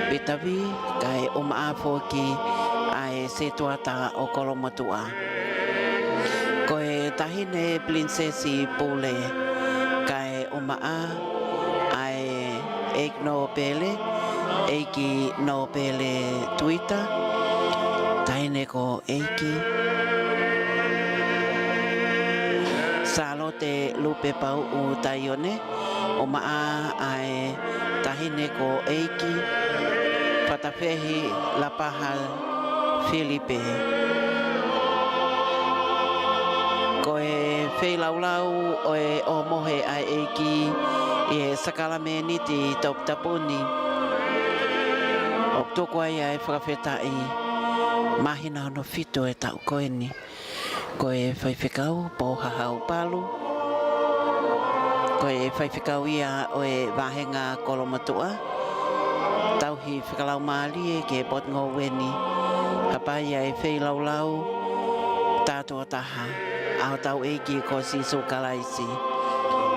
Pita Vī, kae ʻumaʻā foki ʻa e sētuata ʻo Kolomotuʻa. Ko e Taʻahine Pilinisesi Pule, kae ʻumaʻā ʻa e ʻEiki Nōpele, ʻEiki Nōpele Tuita, Taʻahine ko ʻEiki Sālote Lupepauʻu Taione, ʻumaʻā ʻa e Taʻahine ko ʻEiki Fatafehi Lapaha Filipe. Ko e feilaulau ʻo e ʻomohe ʻa e ʻEiki ʻi he sākalamēniti toputapu ni, ʻoku tuku ai ʻa e fakafetaʻi, māhina hono fitu e taʻu ko eni. Ko e Faifekau Pōhahau Palu, ko e faifekau ia ʻo e vāhenga Kolomotuʻa, tauhi fakalaumālie ki he potungāue ni, hapai ʻa e feilaulau tātuʻo taha ʻa hotau ʻEiki ko Sīsū Kalaisi.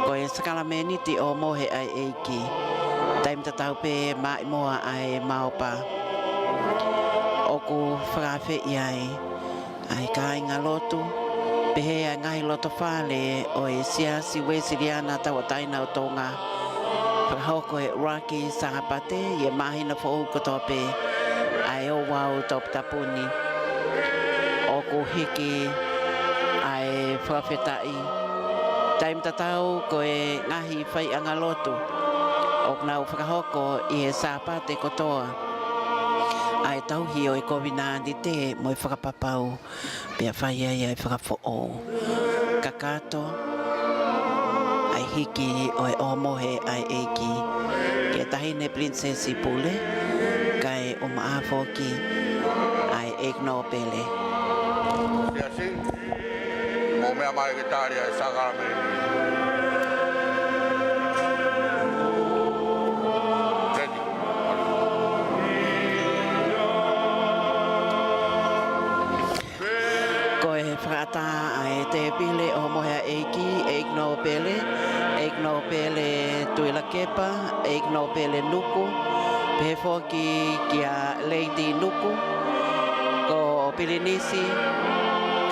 Ko e sākalamēniti ʻomohe ʻa e ʻEiki, taimi tatau pē maʻimoa ʻa e maopa. ʻOku fakaafeʻi ai ʻa e kāingalotu, pehē ʻa e ngaahi lotofale ʻo e Siasi Uēsiliana Tauʻatāina ʻo Tonga. Fakahoko e ʻuluaki Sāpate ʻi he māhina foʻou kotoa pē ʻa e ouau toputapu ni. ʻOku hiki ʻa e fakafetaʻi, taimi tatau ko e ngaahi faiʻanga lotu ʻoku nau fakahoko ʻi he Sāpate kotoa ʻa e tauhi ʻo e kovinānite mo e fakapapau, pea fai ai ʻa e fakafoʻou. Kakato ʻa e hiki ʻo e ʻomohe ʻa e ʻEiki ki he Taʻahine Pilinisesi Pule, kae ʻumaʻā foki ʻa e ʻEiki Nōpele. Siasi, mou meʻa mai ke tali ʻa e sākalamēniti. Teti. Ko e fakaʻatā ʻa e tēpile ʻomohe ʻa e ʻEiki, ʻEiki Nōpele, ʻEiki Nōpele Tuʻilakepa, ʻEiki Nōpele Nuku, pehē foki kia Lady Nuku, ko Pilinisi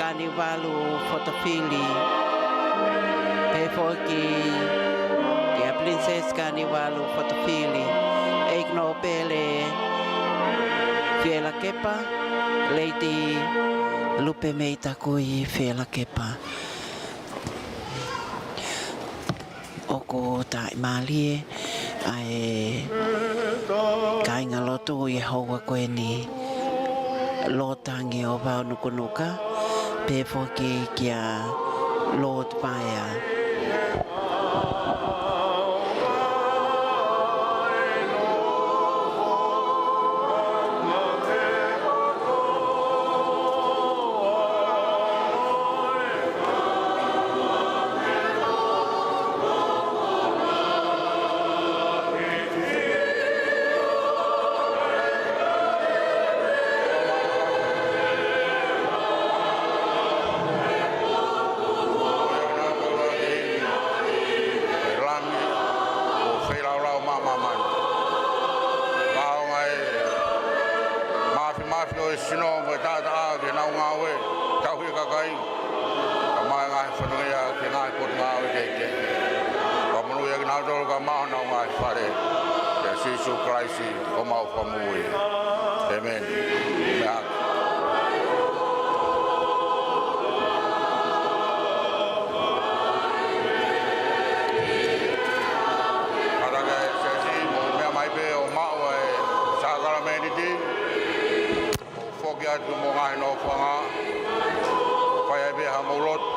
Kanivalu Fotofili, pehē foki kia Princess Kanivalu Fotofili, ʻEiki Nōpele Fielakepa, Lady Lupe Meitakui Fielakepa. ʻOku tāʻimālie ʻa e kāingalotu ʻi he houa ko eni, Lord Tangi ʻo Vaonukunuka, pehē foki kia Lord Paea. Māmani. Ngāue ngāue mafimafi ʻo e sino mo e taʻataʻa ki heʻenau ngāue, tauhi e kakai, kae ʻumaʻā e ngaahi fatongia ki he ngaahi potungāue kehekehe. Fakamonūʻia kinautolu kae ʻumaʻā honau ngaahi fale. ʻIa Sīsū Kalaisi ko homau Fakamoʻui. ʻĒmeni. Meʻa. Kātaki ʻa e siasi, mou meʻa mai pē ʻo maʻu ʻa e sākalamēniti. Mou foki atu ki homou ngaahi nofoʻanga. Fai ai pē haʻamou lotu.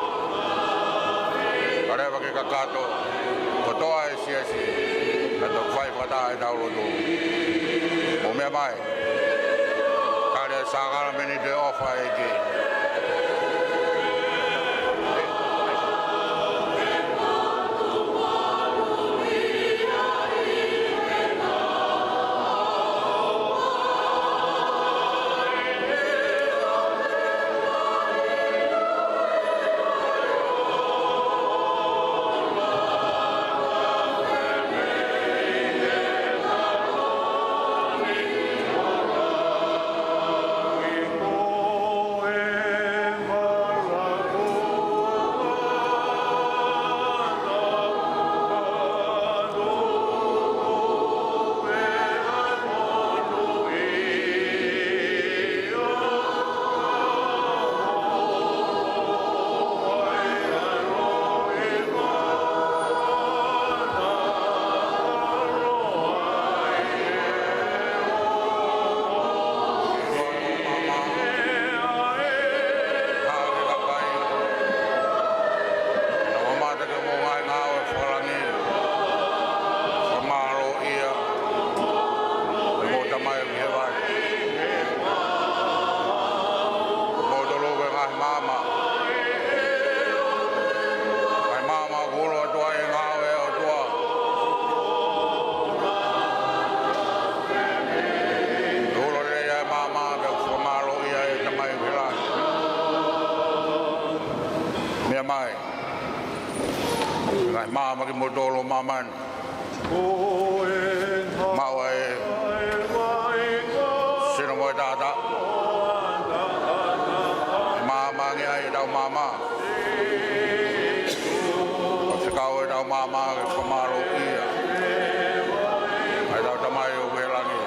Kae leva ke kakato kotoa e siasi, kae toki fai fakataha ʻetau lotu. Mou meʻa mai. Tali e sākalamēniti ʻo e ʻofa ʻa e ʻEiki. Ke mou ngāue fakalangi, fakamālōʻia, ʻe hoʻomou Tamai ʻoku ʻi hēvani. Mou tolou e ngaahi maama. Ngaahi maama kuo ulo atu ai e ngāue ʻa e ʻOtua. Kuo ulo lelei ʻa e maama, pea ʻoku fakamālōʻia ʻa e Tamai ʻoku ʻi langi. Meʻa mai. Ngaahi maama kimoutolu ʻo māmani. Maʻu ʻa e sino mo e taʻataʻa. Maama ange ai ʻetau maama. ʻO fekau ʻetau maama ke fakamālōʻia ʻa ʻetau Tamai ʻoku ʻi langi.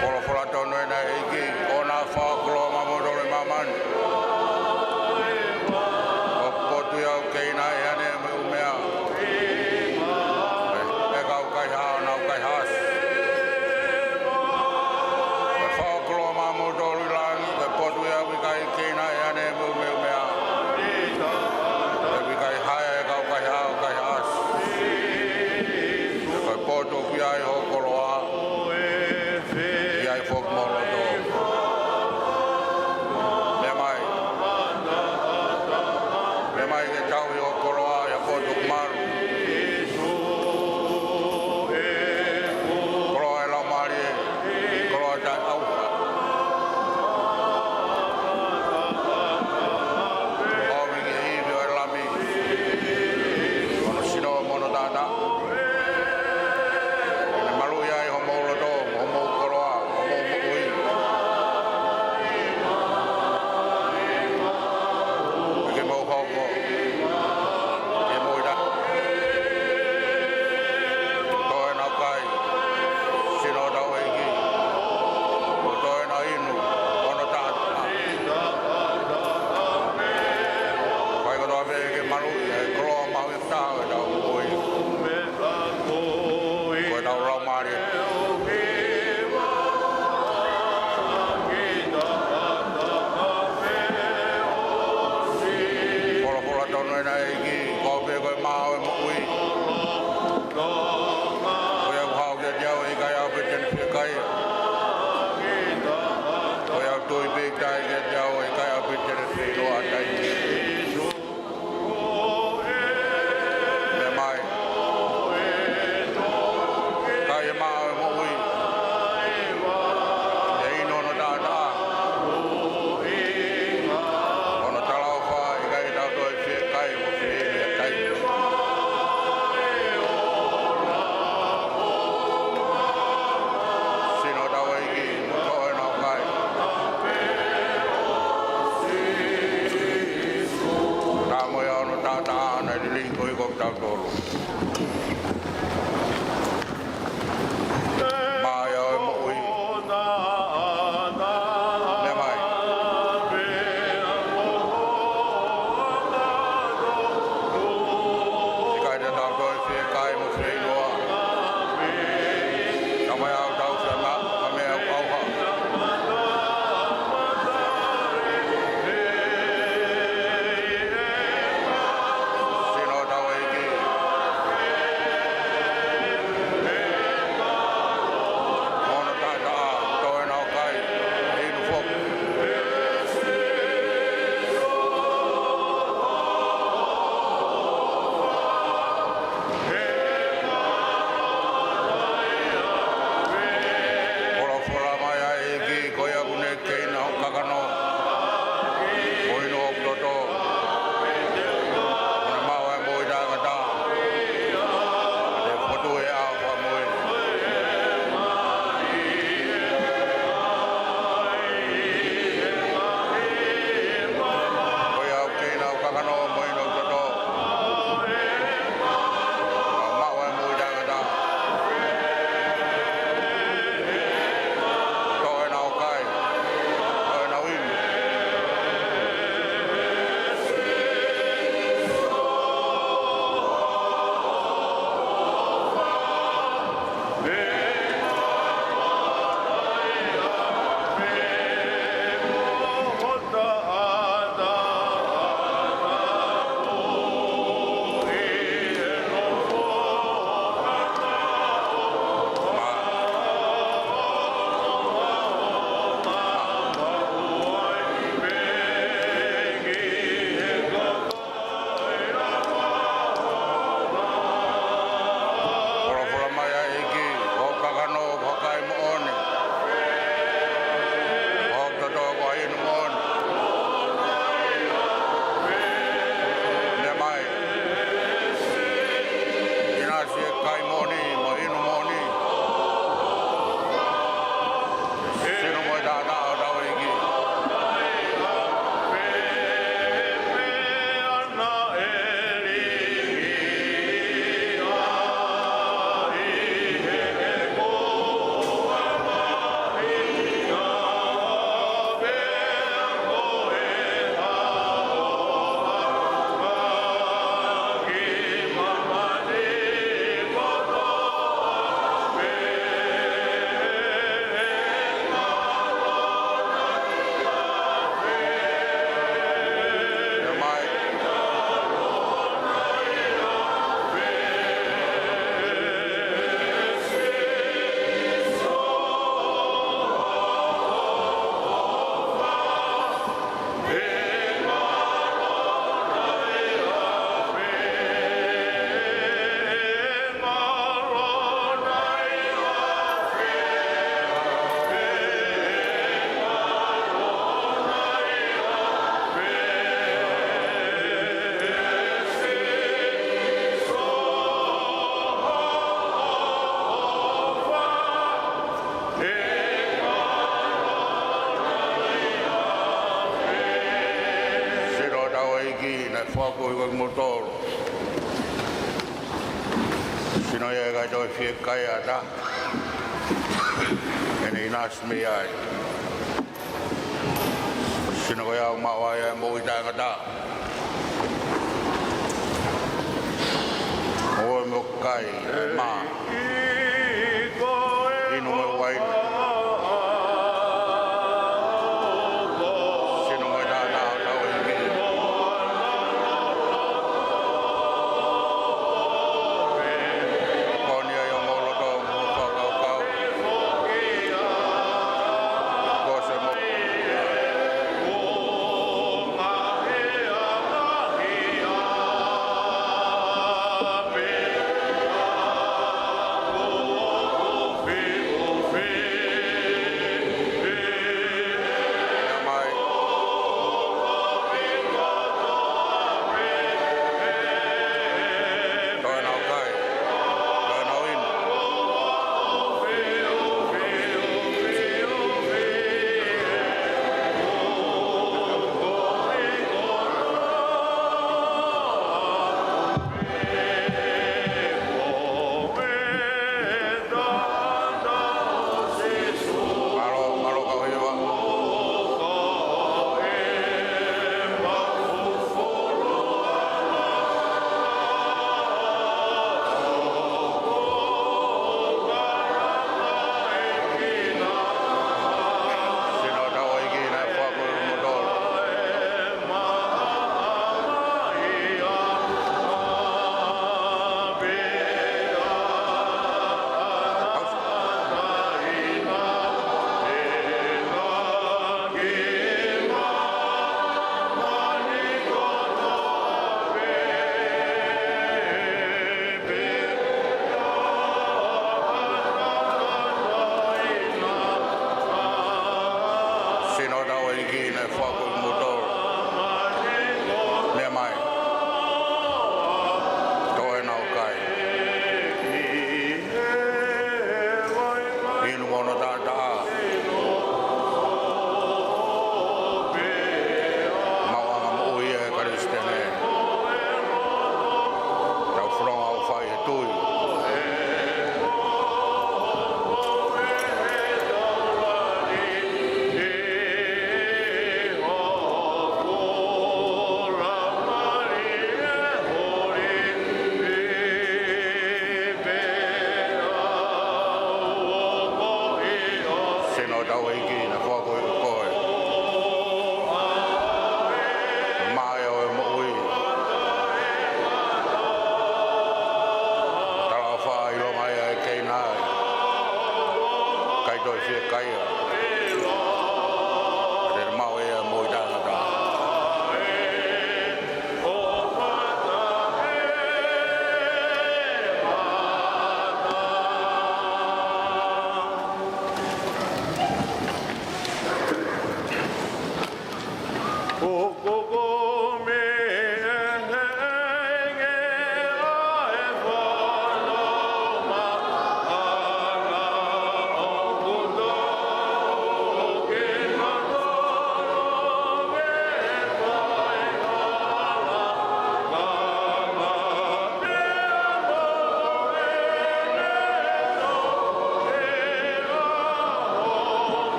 Folofola tonu ena ʻa e ʻEiki, ʻoua naʻa fakakoloa Tolu. Maʻu ʻa e moʻui. Meʻa mai. ʻIkai te tau toe fiekaia mo fieinua. Kamai au tau fema, kamai au au ha. Sino tau eiki. Ono taʻetaʻa, toe nau kai, inu foki. Folofola mai ʻa e ʻEiki, ko ia ʻoku ne keina hoku kakano, mo inu hoku toto, ʻoku ne maʻu ʻa e moʻui taʻengata. Te u fokotuʻu ʻi he ʻao fakamoʻui. Ko ia ʻoku keina hoku kakano mo inu hoku toto, ʻoku maʻu ʻa e moʻui taʻengata. Toe nau kai, toe nau inu. Folofola mai ʻa e ʻEiki, ko hoku kakano ko e kai moʻoni, ko hoku toto ko e inu moʻoni. Meʻa mai. ʻInasi e kai moʻoni mo e inu moʻoni. Sino mo e taʻataʻa hotau ʻEiki. Sino hotau ʻEiki, naʻe foaki ʻe koe kimoutolu. Sino ia ʻe ʻikai toe fiekaia ha taha. ʻEne ʻinasi mei ai. Sino ko ia ʻoku maʻu ai ʻa e moʻui taʻengata. Moʻui mo e kai, ʻa e mā. Inu mo e uaine. Sino mo e taʻataʻa hotau ʻEiki. Ko eni ʻa e ongo loto mo e fakakaukau. Ko se mo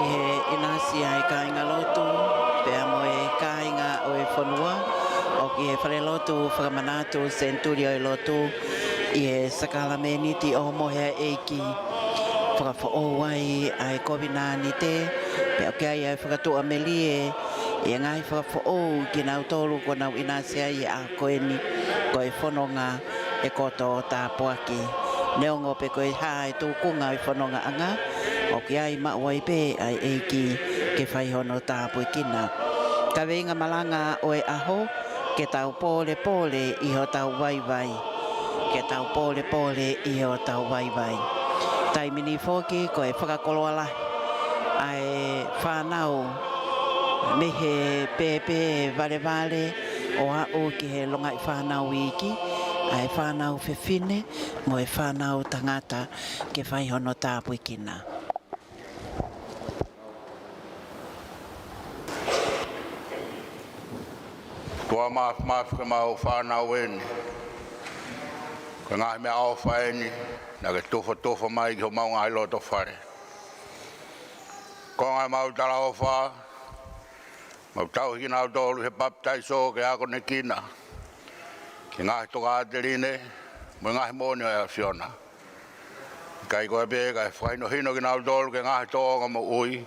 ʻI he ʻinasi ʻa e kāingalotu, pea mo e kāinga ʻo e fonua, ʻoku ʻi he falelotu fakamanatu Senituli ʻo e Lotu, ʻi he sākalamēniti ʻo e mohe ʻa e ʻEiki. Fakafoʻou ai ʻa e kovinānite, pea ʻoku ʻi ai ʻa e fakatuʻamelie, ʻi he ngaahi fakafoʻou kinautolu kuo nau ʻinasi ai ʻi he ʻaho ko eni, ko e fononga ʻe koto tāpuaki. Neongo pe ko e hā e tūkunga ʻo e fonongaʻanga, ʻoku ʻi ai maʻu ai pē ʻa e ʻEiki ke fai hono tāpuekina. Kaveinga malanga ʻo e ʻaho, ke tau pōlepole ʻi hotau vaivai. Ke tau pōlepole ʻi hotau vaivai. Taimi ni foki ko e fakakoloa lahi ʻa e fānau mei he pēpē valevale ʻo aʻu ki he longaʻi fānau iiki, ʻa e fānau fefine mo e fānau tangata ke fai hono tāpuekina. ʻOtua Māfimafi, ko ʻemau fānau eni. Ko e ngaahi meʻaʻofa eni naʻa ke tufatufa mai ki homau ngaahi loto fale. Ko e ngaahi mau talaʻofa, mau tauhi kinautolu he papitaiso ke akonekina ki he ngaahi tokāteline mo e ngaahi moʻoni ʻo e ʻAfiona. ʻIkai ko ia pē, kae fakahinohino kinautolu ki he ngaahi tōʻonga moʻui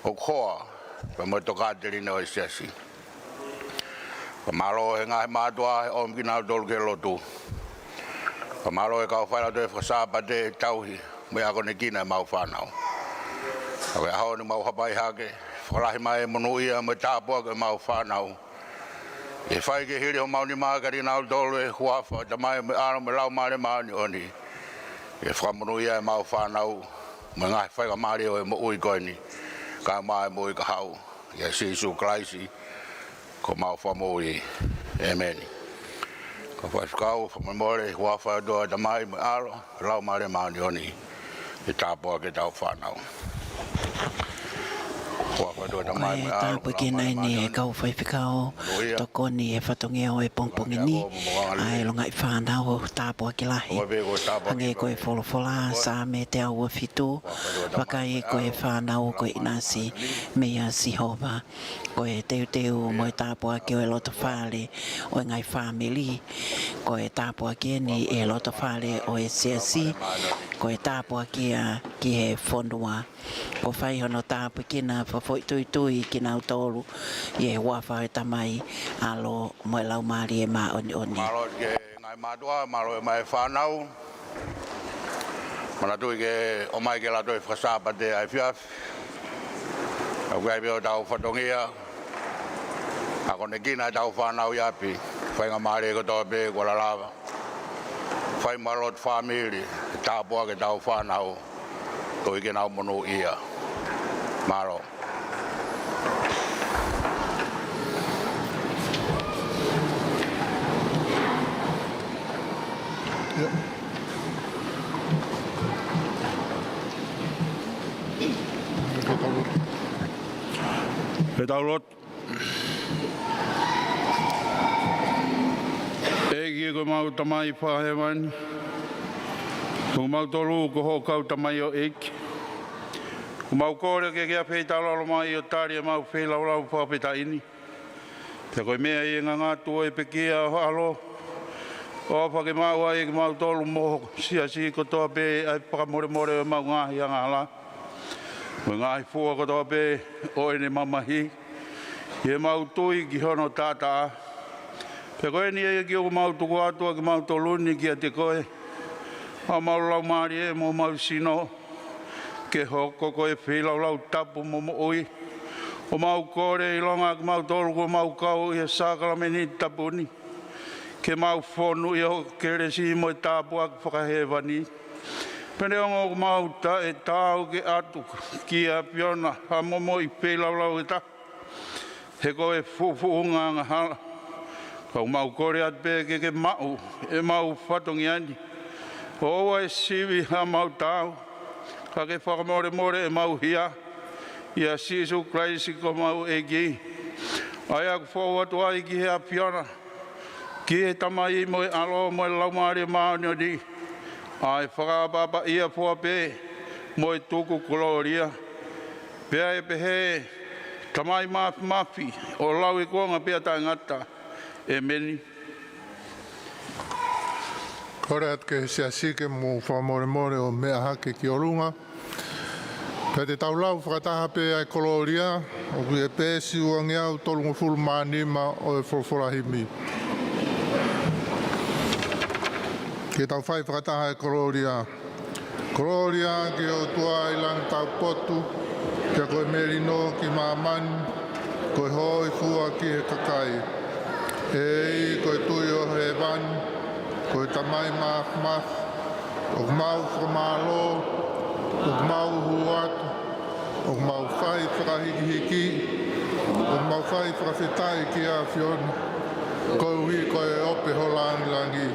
ʻoku hoa pea mo e tokāteline ʻo e siasi. Fakamālō he ngaahi mātuʻa he ʻomi kinautolu ki he lotu. Fakamālō he kau failautohi fakasāpate he tauhi mo e akonekina ʻemau fānau. Ka ko e ʻaho ni mau hapai hake, fakalahi mai e monūʻia mo e tāpuaki ʻemau fānau. ʻE fai ke hili homau nima kiate kinautolu ʻi he huafa ʻo e Tamai mo e ʻAlo mo e Laumālie Māʻoniʻoni. ʻE fakamonūʻia ʻemau fānau mo e ngaahi faingamālie ʻo e moʻui ko eni, kae ʻumaʻā e moʻui kahaʻu. ʻIa Sīsū Kalaisi ko homau Fakamoʻui. ʻĒmeni. Kau faifekau, fakamolemole, huafa ʻo e ʻOtua Tamai mo e ʻAlo, Laumālie Māʻoniʻoni, ke tāpuakiʻi ʻetau fānau. Huafa ʻo e ʻOtua Tamai mo e ʻAlo, tāpuekina eni e kau faifekau tokoni he fatongia ʻo e pongipongi ni, ʻa e longaʻi fānau tāpuaki lahi. Hangē ko e folofola, Saame teau ua fitu, vakai ko e fānau ko e ʻinasi meia Sihova. Ko e teuteu mo e tāpuaki ʻo e loto fale ʻo e ngaahi fāmili. Ko e tāpuaki eni ʻi he loto fale ʻo e siasi. Ko e tāpuaki ia ki he fonua. Kuo fai hono tāpuekina fakafoʻituitui kinautolu ʻi he huafa ʻo e Tamai, ʻAlo mo e Laumālie Māʻoniʻoni. Mālō ki he ngaahi mātuʻa, mālō e ngaahi fānau. Manatuʻi ke ʻomai ki he lautohi fakasāpate ʻa e efiafi. ʻOku ʻi ai pē hotau fatongia, akonekina ʻetau fānau ʻi ʻapi, faingamālie kotoa pē kuo lalava. Fai mo e lotu fāmili, tāpuaki ʻetau fānau, koeʻuhi ke nau monūʻia. Mālō. Ke tau lotu. ʻEiki ko homau Tamai Fakahēvani, ko kimautolu ko hoʻo kau tamaioʻeiki. ʻOku mau kole ke ke ʻafeitaulalo mai ʻo tali ʻemau feilaulau fakafetaʻi ni. Pea ko e meʻa ʻi he ngangatu ʻo e pekia ʻo ho ʻAlo, ʻofa ke maʻu ai ʻe kimautolu mo ho siasi kotoa pē ʻa e fakamolemole ʻo ʻemau ngaahi angahala mo e ngaahi fua kotoa pē ʻo ʻene mamahi, ʻi heʻemau tui ki hono taʻataʻa. Pea ko eni ʻEiki ʻoku mau tuku atu ʻa kimautolu ni kiate koe, ʻa homau laumālie mo homau sino, ke hoko ko e feilaulau tapu mo moʻui. ʻOku mau kole ʻilonga ʻa kimautolu kuo mau kau ʻi he sākalamēniti tapu ni, ke mau fonu ʻi ho kelesi mo e tāpuaki fakahēvani. Pea neongo ʻoku mau taʻetaau ke ʻatu ki he ʻAfiona ha momoʻi feilaulau ʻe taha, he ko e fuʻufuʻunga angahala, ka ʻoku mau kole atu pē ke ke maʻu ʻemau fatongia ni. ʻOua ʻe sivi haʻamau taau, ka ke fakamolemole ʻemau hia, ʻia Sīsū Kalaisi ko homau ʻEiki, ʻa ia ʻoku fou atu ai ki he ʻAfiona, ki he Tamai mo e ʻAlo mo e Laumālie Māʻoniʻoni, ʻa e fakaʻapaʻapaʻia fua pē mo e tuku kolōlia. Pea ʻe pehē, Tamai Māfimafi, ʻo lauikuonga pea taʻengata. ʻEmeni. Kole atu ki he Siasi ke mou fakamolemole ʻo meʻa hake ki ʻolunga. Pea te tau lau fakataha pē ʻa e kolōlia, ʻoku ʻi he peesi uangeau tolungofulu mā nima ʻo e folofola himi. Ke tau fai fakataha ʻa e kolōlia. Kolōlia ki he ʻOtua ʻi langi taupotu, pea ko e melino ki māmani, ko e hōifua ki he kakai. ʻEiki, ko e Tuʻi ʻo hēvani, ko e Tamai Māfimafi, ʻoku mau fakamālō, ʻoku mau hū atu, ʻoku mau fai fakahikihiki, ʻoku mau fai fakafetaʻi ki he ʻAfiona, koeʻuhi ko e ope ho langilangi.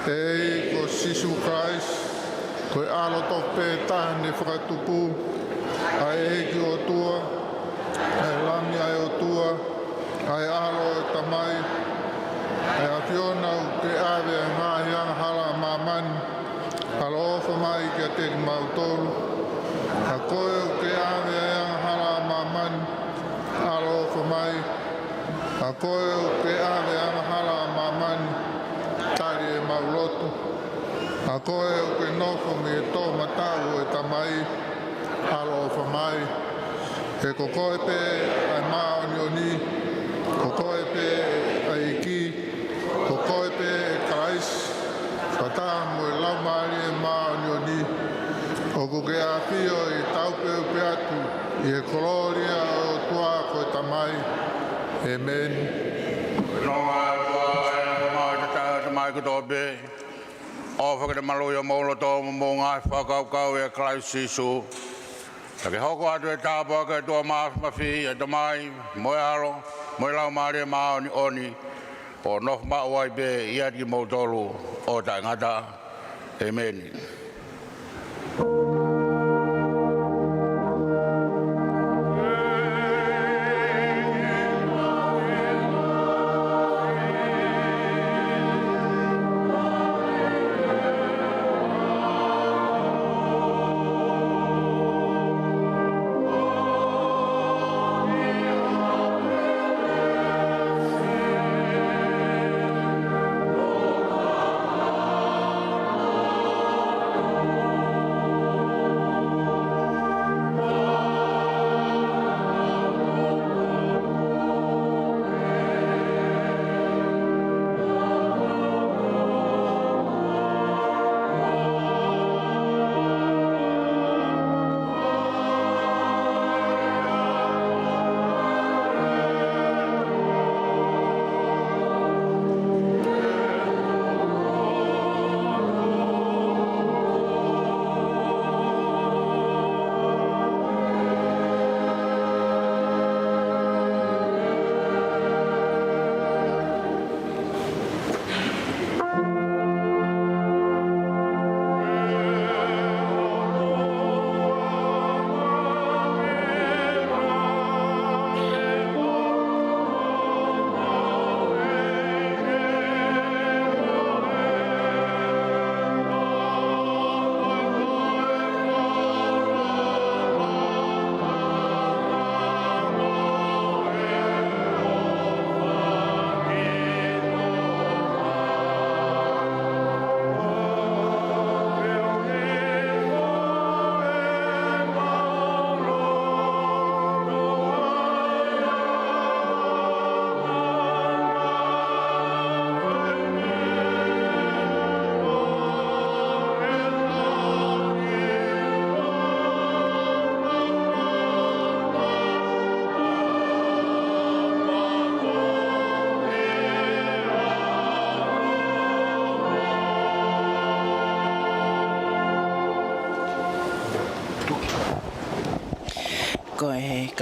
ʻEiki, ko Sīsū Kalaisi, ko e ʻAlo tofu pē taha ne fakatupu, ʻa e ʻEiki ʻOtua, ʻa e Lami ʻa e ʻOtua, ʻa e ʻAlo ʻo e Tamai, ʻa e ʻAfiona ʻoku ke ʻave ʻa e ngaahi angahala ʻa māmani, ʻaloʻofa mai kiate kimautolu. ʻA koe ʻoku ke ʻave ʻa e angahala ʻa māmani, ʻaloʻofa mai. ʻA koe ʻoku ke ʻave ʻa e angahala ʻa māmani, tali ʻemau lotu. ʻA koe ʻoku ke nofo mei he toʻomataʻu ʻo e Tamai, ʻaloʻofa mai. He ko koe pē ʻa e māʻoniʻoni, ko koe pē ʻa e ʻEiki, ko koe pē ʻa e Kalaisi, fakataha mo e Laumālie Māʻoniʻoni, ʻoku ke ʻafio ʻi he taupeupe atu ʻi he kolōlia ʻo e ʻOtua ko e Tamai. ʻEmeni. Nonga ʻa e ʻOtua, ʻa e ʻOtua, ʻa e Tamai kotoa pē, ʻofa ke ne maluʻi homou loto mo hoʻomou ngaahi fakakaukau ʻia Kalaisi Sīsū. Pea ke hoko atu ʻa e tāpuaki ʻa e ʻOtua Māfimafi, ʻa e Tamai, mo e ʻAlo, mo e Laumālie Māʻoniʻoni, ʻo nofo maʻu ai pē ʻiate kimoutolu ʻo taʻengata. ʻEmeni.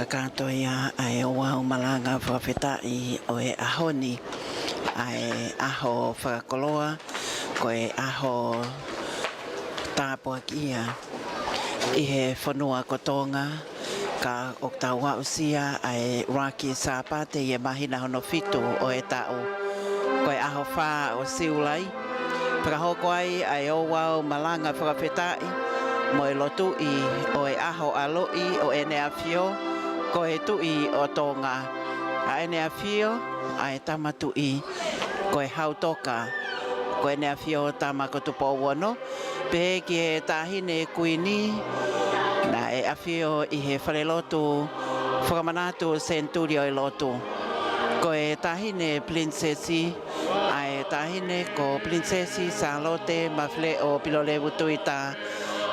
Kātoa ia ʻa e ouau malanga fakafetaʻi ʻo e ʻaho ni, ʻa e ʻaho fakakoloa, ko e ʻaho tāpuaki ia ʻi he fonua ko Tonga, ka ʻoku tau aʻusia ʻa e ʻuluaki Sāpate ʻi he māhina hono fitu ʻo e taʻu. Ko e ʻaho fā ʻo Siulai, fakahoko ai ʻa e ouau malanga fakafetaʻi mo e lotuʻi ʻo e ʻaho ʻaloʻi ʻo ʻEne ʻAfio, ko e Tuʻi ʻo Tonga. ʻA ʻEne ʻAfio, ʻa e Tama Tuʻi, ko e Hautoka, ko ʻEne ʻAfio Tama ko Tupou Ono, pehē ki he Taʻahine Kuini, naʻe ʻafio ʻi he falelotu fakamanatu senituli ʻo e lotu. Ko e Taʻahine Pilinisesi, ʻa e Taʻahine ko Pilinisesi Sālote Mafileʻo Pilolevu Tuita,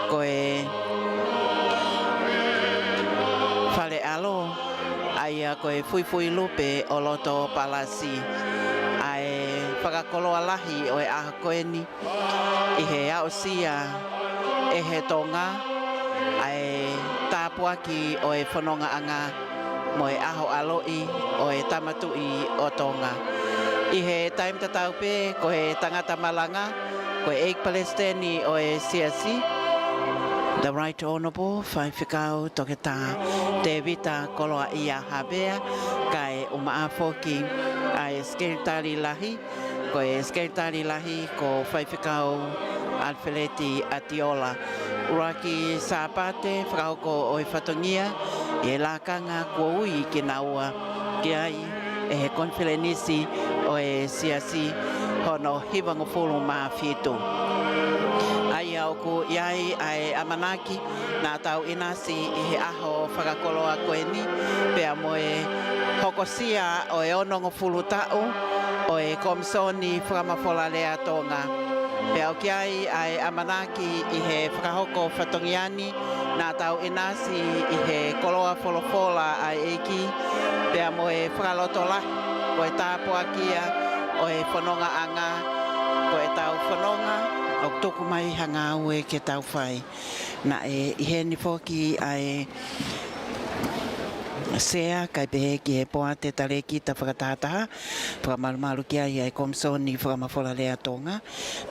ko e Fale ʻAlo, ʻa ia ko e Fuifui Lupe ʻo Loto Palasi, ʻa e fakakoloa lahi ʻo e ʻaho ko eni, ʻi he aʻusia ʻe he Tonga ʻa e tāpuaki ʻo e fonongaʻanga mo e ʻaho ʻaloʻi ʻo e Tama Tuʻi ʻo Tonga. ʻI he taimi tatau pē, ko e tangata malanga, ko e ʻEiki Palesiteni ʻo e Siasi, the Right Honourable Faifekau Toketā Tēvita Koloaʻia Havea, kae ʻumaʻā foki ʻa e Sekelitali Lahi, ko e Sekelitali Lahi ko Faifekau ʻAlifeleti ʻAtiola. ʻUluaki Sāpate fakahoko ʻo e fatongia ʻi he lakanga kuo ui kinaua ki ai ʻe he konifelenisi ʻo e Siasi hono hivangofulu mā fitu. ʻA ia ʻoku ʻi ai ʻa e ʻamanaki naʻa tau ʻinasi ʻi he ʻaho fakakoloa ko eni, pea mo e hokosia ʻo e onongofulu taʻu ʻo e Komisoni Fakamafola Lea Tonga. Pea ʻoku ʻi ai ʻa e ʻamanaki ʻi he fakahoko fatongia ni naʻa tau ʻinasi ʻi he koloa folofola ʻa e ʻEiki, pea mo e fakalotolahi, ko e tāpuaki ia ʻo e fonongaʻanga, ko e tau fononga, ʻoku tuku mai ha ngāue ke tau fai. Naʻe ʻi heni foki ʻa e Sea, kae pehē ki he Poate Talēkita Fakatahataha, fakamalumalu ki ai ʻa e Komisoni Fakamafola Lea Tonga,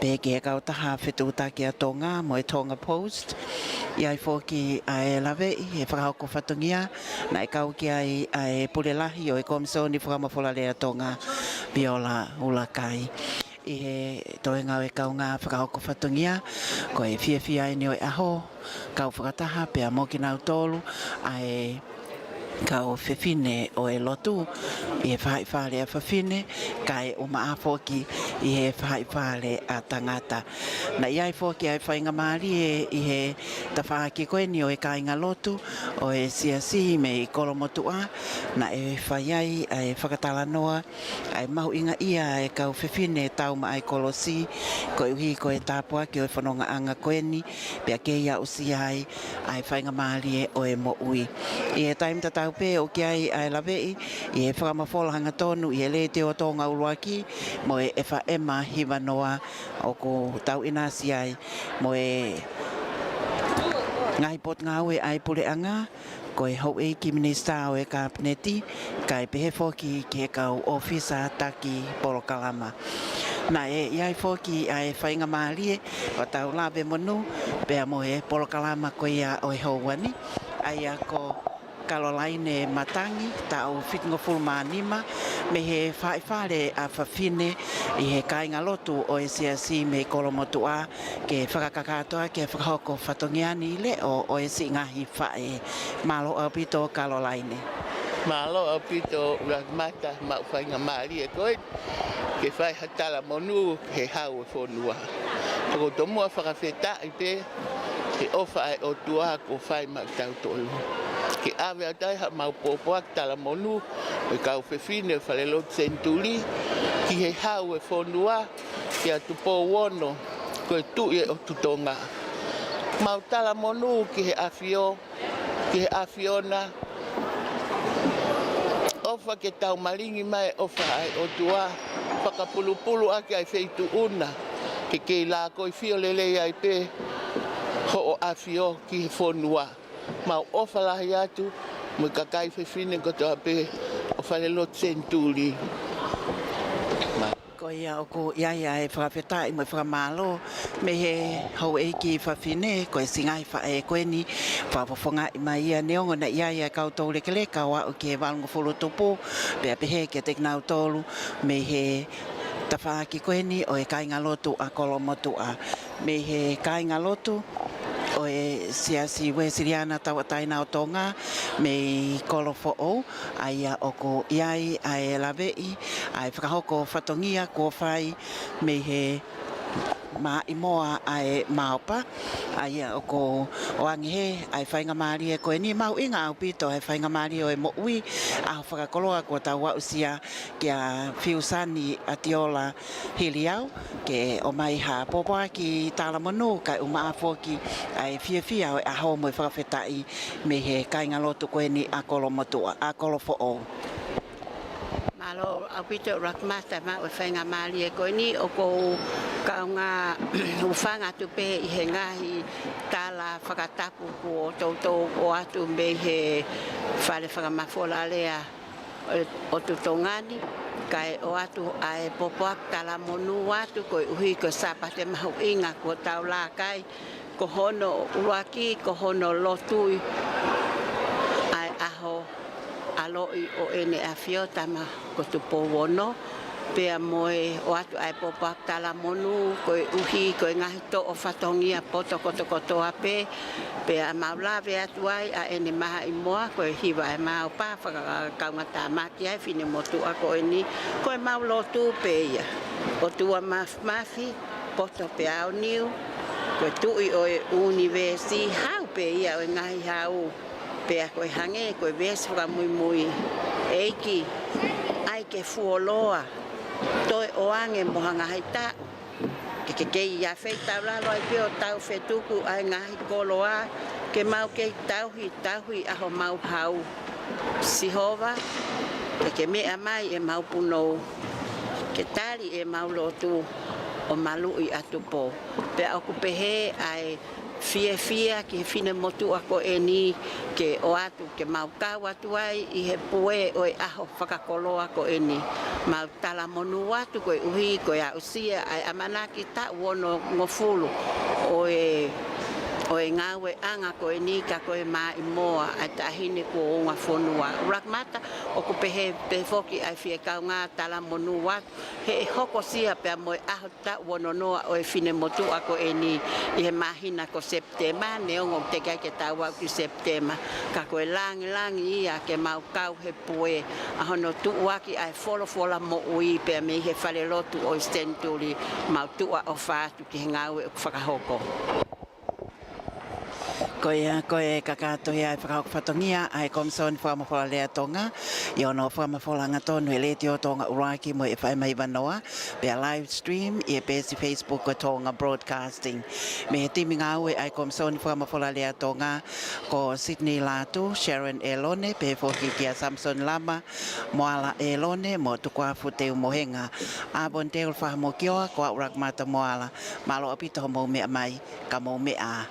pehē ki he Kautaha Fetuʻutaki ʻa Tonga mo e Tonga Post. ʻI ai foki ʻa e laveʻi he fakahoko fatongia, naʻe kau ki ai ʻa e Pule Lahi ʻo e Komisoni Fakamafola Lea Tonga, Viola ʻUlakai. ʻI he toenga ʻo e kaungā fakahoko fatongia, ko e fiefia eni ʻo e ʻaho, kau fakataha pea mo kinautolu ʻa e kau fefine ʻo e lotu ʻi he faʻahi fale ʻa fafine, kae ʻumaʻā foki ʻi he faʻahi fale ʻa tangata. Naʻe ʻi ai foki ʻa e faingamālie ʻi he tafaʻaki ko eni ʻo e kāingalotu ʻo e Siasi mei Kolomotuʻa, naʻe fai ai ʻa e fakatalanoa ʻa e mahuʻingaʻia ʻa e kau fefine taumaʻa ʻi he kolosi, koeʻuhi ko e tāpuaki ʻo e fonongaʻanga ko eni, pea kei aʻusia ai ʻa e faingamālie ʻo e moʻui. ʻI he taimi tatau pē ʻoku ʻi ai ʻa e laveʻi ʻi he fakamafola hangatonu ʻi he Letiō Tonga ʻUluaki mo e F M hiva noa, ʻoku tau ʻinasi ai mo e ngaahi potungāue ʻa e puleʻanga, ko e Houʻeiki Minisitā ʻo e Kapineti, kae pehē foki ki he kau ʻōfisa taki polokalama. Naʻe ʻi ai foki ʻa e faingamālie ʻo ʻetau lave monū pea mo e polokalama ko ia ʻo e houa ni, ʻa ia ko Kalolaine Matangi, taʻu fitungofulu mā nima, mei he faʻahi fale ʻa fafine ʻi he kāingalotu ʻo e Siasi mei Kolomotuʻa, ke fakakakato ʻaki ʻa e fakahoko fatongia ni ʻi he leʻo ʻo e siʻi ngaahi faʻē. Mālō ʻaupito Kalolaine. Mālō ʻaupito ʻUluaki Mata, maʻu faingamālie ko ē ke fai ha talamonū he hau e fonua. Ka ʻoku ou tomuʻa fakafetaʻi pē he ʻofa ʻa e ʻOtua kuo fai maʻa kitautolu, ke ʻave atu ai haʻamau pōpoaki talamonū ʻo e kau fefine ʻo e Falelotu Senituli ki he hau e fonua, kia Tupou Ono, ko e Tuʻi ʻo e ʻOtu Tonga. Mau talamonū ki he ʻAfio, ki he ʻAfiona, ʻofa ke tau malingi mai e ʻofa ʻa e ʻOtua, fakapulupulu ʻaki ʻa e feituʻu na, ke kei lākoifio lelei ai pē hoʻo ʻAfio ki he fonua. Mau ʻofa lahi atu mo e kakai fefine kotoa pē ʻo Falelotu Senituli. Ko ia ʻoku ʻi ai ʻa e fakafetaʻi mo e fakamālō mei he houʻeiki fafine, ko e siʻi ngaahi faʻē ko eni, fakafofongaʻi mai ia neongo naʻe ʻi ai ʻa e kau toulekeleka ʻo aʻu ki he valungofulu tupu, pea pehē kiate kinautolu mei he tafaʻaki ko eni ʻo e kāingalotu ʻa Kolomotuʻa, mei he kāingalotu ʻo e Siasi Uēsiliana Tauʻatāina ʻo Tonga, mei Kolofoʻou, ʻa ia ʻoku ʻi ai ʻa e laveʻi ʻa e fakahoko fatongia kuo fai mei he Maʻimoa ʻa e Maopa, ʻa ia ʻoku ʻoange hē ʻa e faingamālie ko eni. Mahuʻinga ʻaupito ʻa e faingamālie ʻo e moʻui ʻaho fakakoloa kuo tau aʻusia kia Fiusani ʻAtiola Hiliau, ke ʻomai ha pōpoaki talamonū kae ʻumaʻā foki ʻa e fiefia ʻo e ʻaho mo e fakafetaʻi mei he kāingalotu ko eni ʻa Kolomotuʻa, ʻa Kolofoʻou. Mālō ʻaupito ʻuluaki Mata maʻu e faingamālie ko eni, ʻoku ou kaungā hūfanga atu pē ʻi he ngaahi tala fakatapu kuo toutou ʻoatu mei he fale fakamafola lea ʻo, ʻo Tutonga ni, kae ʻoatu ʻa e pōpoaki talamonū atu koeʻuhi ko e Sāpate mahuʻinga kuo tau laka ai, ko hono ʻuluaki, ko hono lotu ʻa e ʻaho ʻaloʻi ʻo ʻEne ʻAfio Tama ko Tupou Ono, pea mo e ʻoatu ʻa e pōpoaki talamonū koeʻuhi ko e ngaahi toʻo fatongia poto kotokotoa pē, pea mau lave atu ai ʻa ʻEne Maʻimoa ko e hiva ʻa e Maopa, fakakaungātāmaki ʻa e finemotuʻa ko eni, ko ʻemau lotu pē ia. ʻOtua Māfimafi, poto pea aoniu, ko e Tuʻi ʻo e ʻunivēsi, Hau pē ia ʻo e ngaahi hau, pea ko e hangē ko e veesi fakamuimui, ʻEiki, ʻai ke fuoloa, toe ʻoange mo ha ngaahi taʻu, ke ke kei ʻi ha feitaulalo ai pē ʻo tau fetuku ʻa e ngaahi koloa, ke mau kei tauhi, tauhi ʻa homau hau. Sihova, ke ke meʻa mai ʻemau punou, ke tali ʻemau lotu ʻo maluʻi ʻa Tupou. Pea ʻoku pehē ʻa e fiefia ki he finemotuʻa ko eni ke ʻoatu ke mau kau atu ai ʻi he puē ʻo e ʻaho fakakoloa ko eni. Mau talamonū atu koeʻuhi ko e aʻusia ʻa e ʻamanaki taʻu onongofulu ʻo e, ʻo e ngāueʻanga ko eni ka ko e Maʻimoa ʻa e Taʻahine Kuo Unga Fonua. ʻUluaki Mata, ʻoku pehē pē foki ʻa e fie kaungā talamonū atu he ʻe hokosia pea mo e ʻaho taʻu ono noa ʻo e finemotuʻa ko eni ʻi he māhina ko Sepitema, neongo ʻoku teʻeki ai ke tau aʻu ki Sepitema. Ka ko e langilangi ia ke mau kau he puē ʻa hono tuʻuaki ʻa e folofola moʻui pea mei he falelotu ʻo e Senituli, mau tuʻa ʻofa atu ki he ngāue ʻoku fakahoko. Ko ia, ko e kakato ia ʻa e fakahoko fatongia ʻa e Komisoni Fakamafola Lea Tonga ʻi hono fakamafola angatonu ʻe he Letiō Tonga ʻUluaki mo e F M Hiva Noa, pea live stream ʻi he peesi Facebook ko Tonga Broadcasting. Mei he timi ngāue ʻa e Komisoni Fakamafola Lea Tonga, ko Sydney Lātū, Sharon ʻElone, pehē foki kia Samson Lama, Moala ʻElone, mo Tukuafu Teumohenga. ʻA Voniteu Fahamokioa, ko au ʻUluaki Mata Moala. Mālō ʻaupito hoʻomou meʻa mai, ka mou meʻa ā.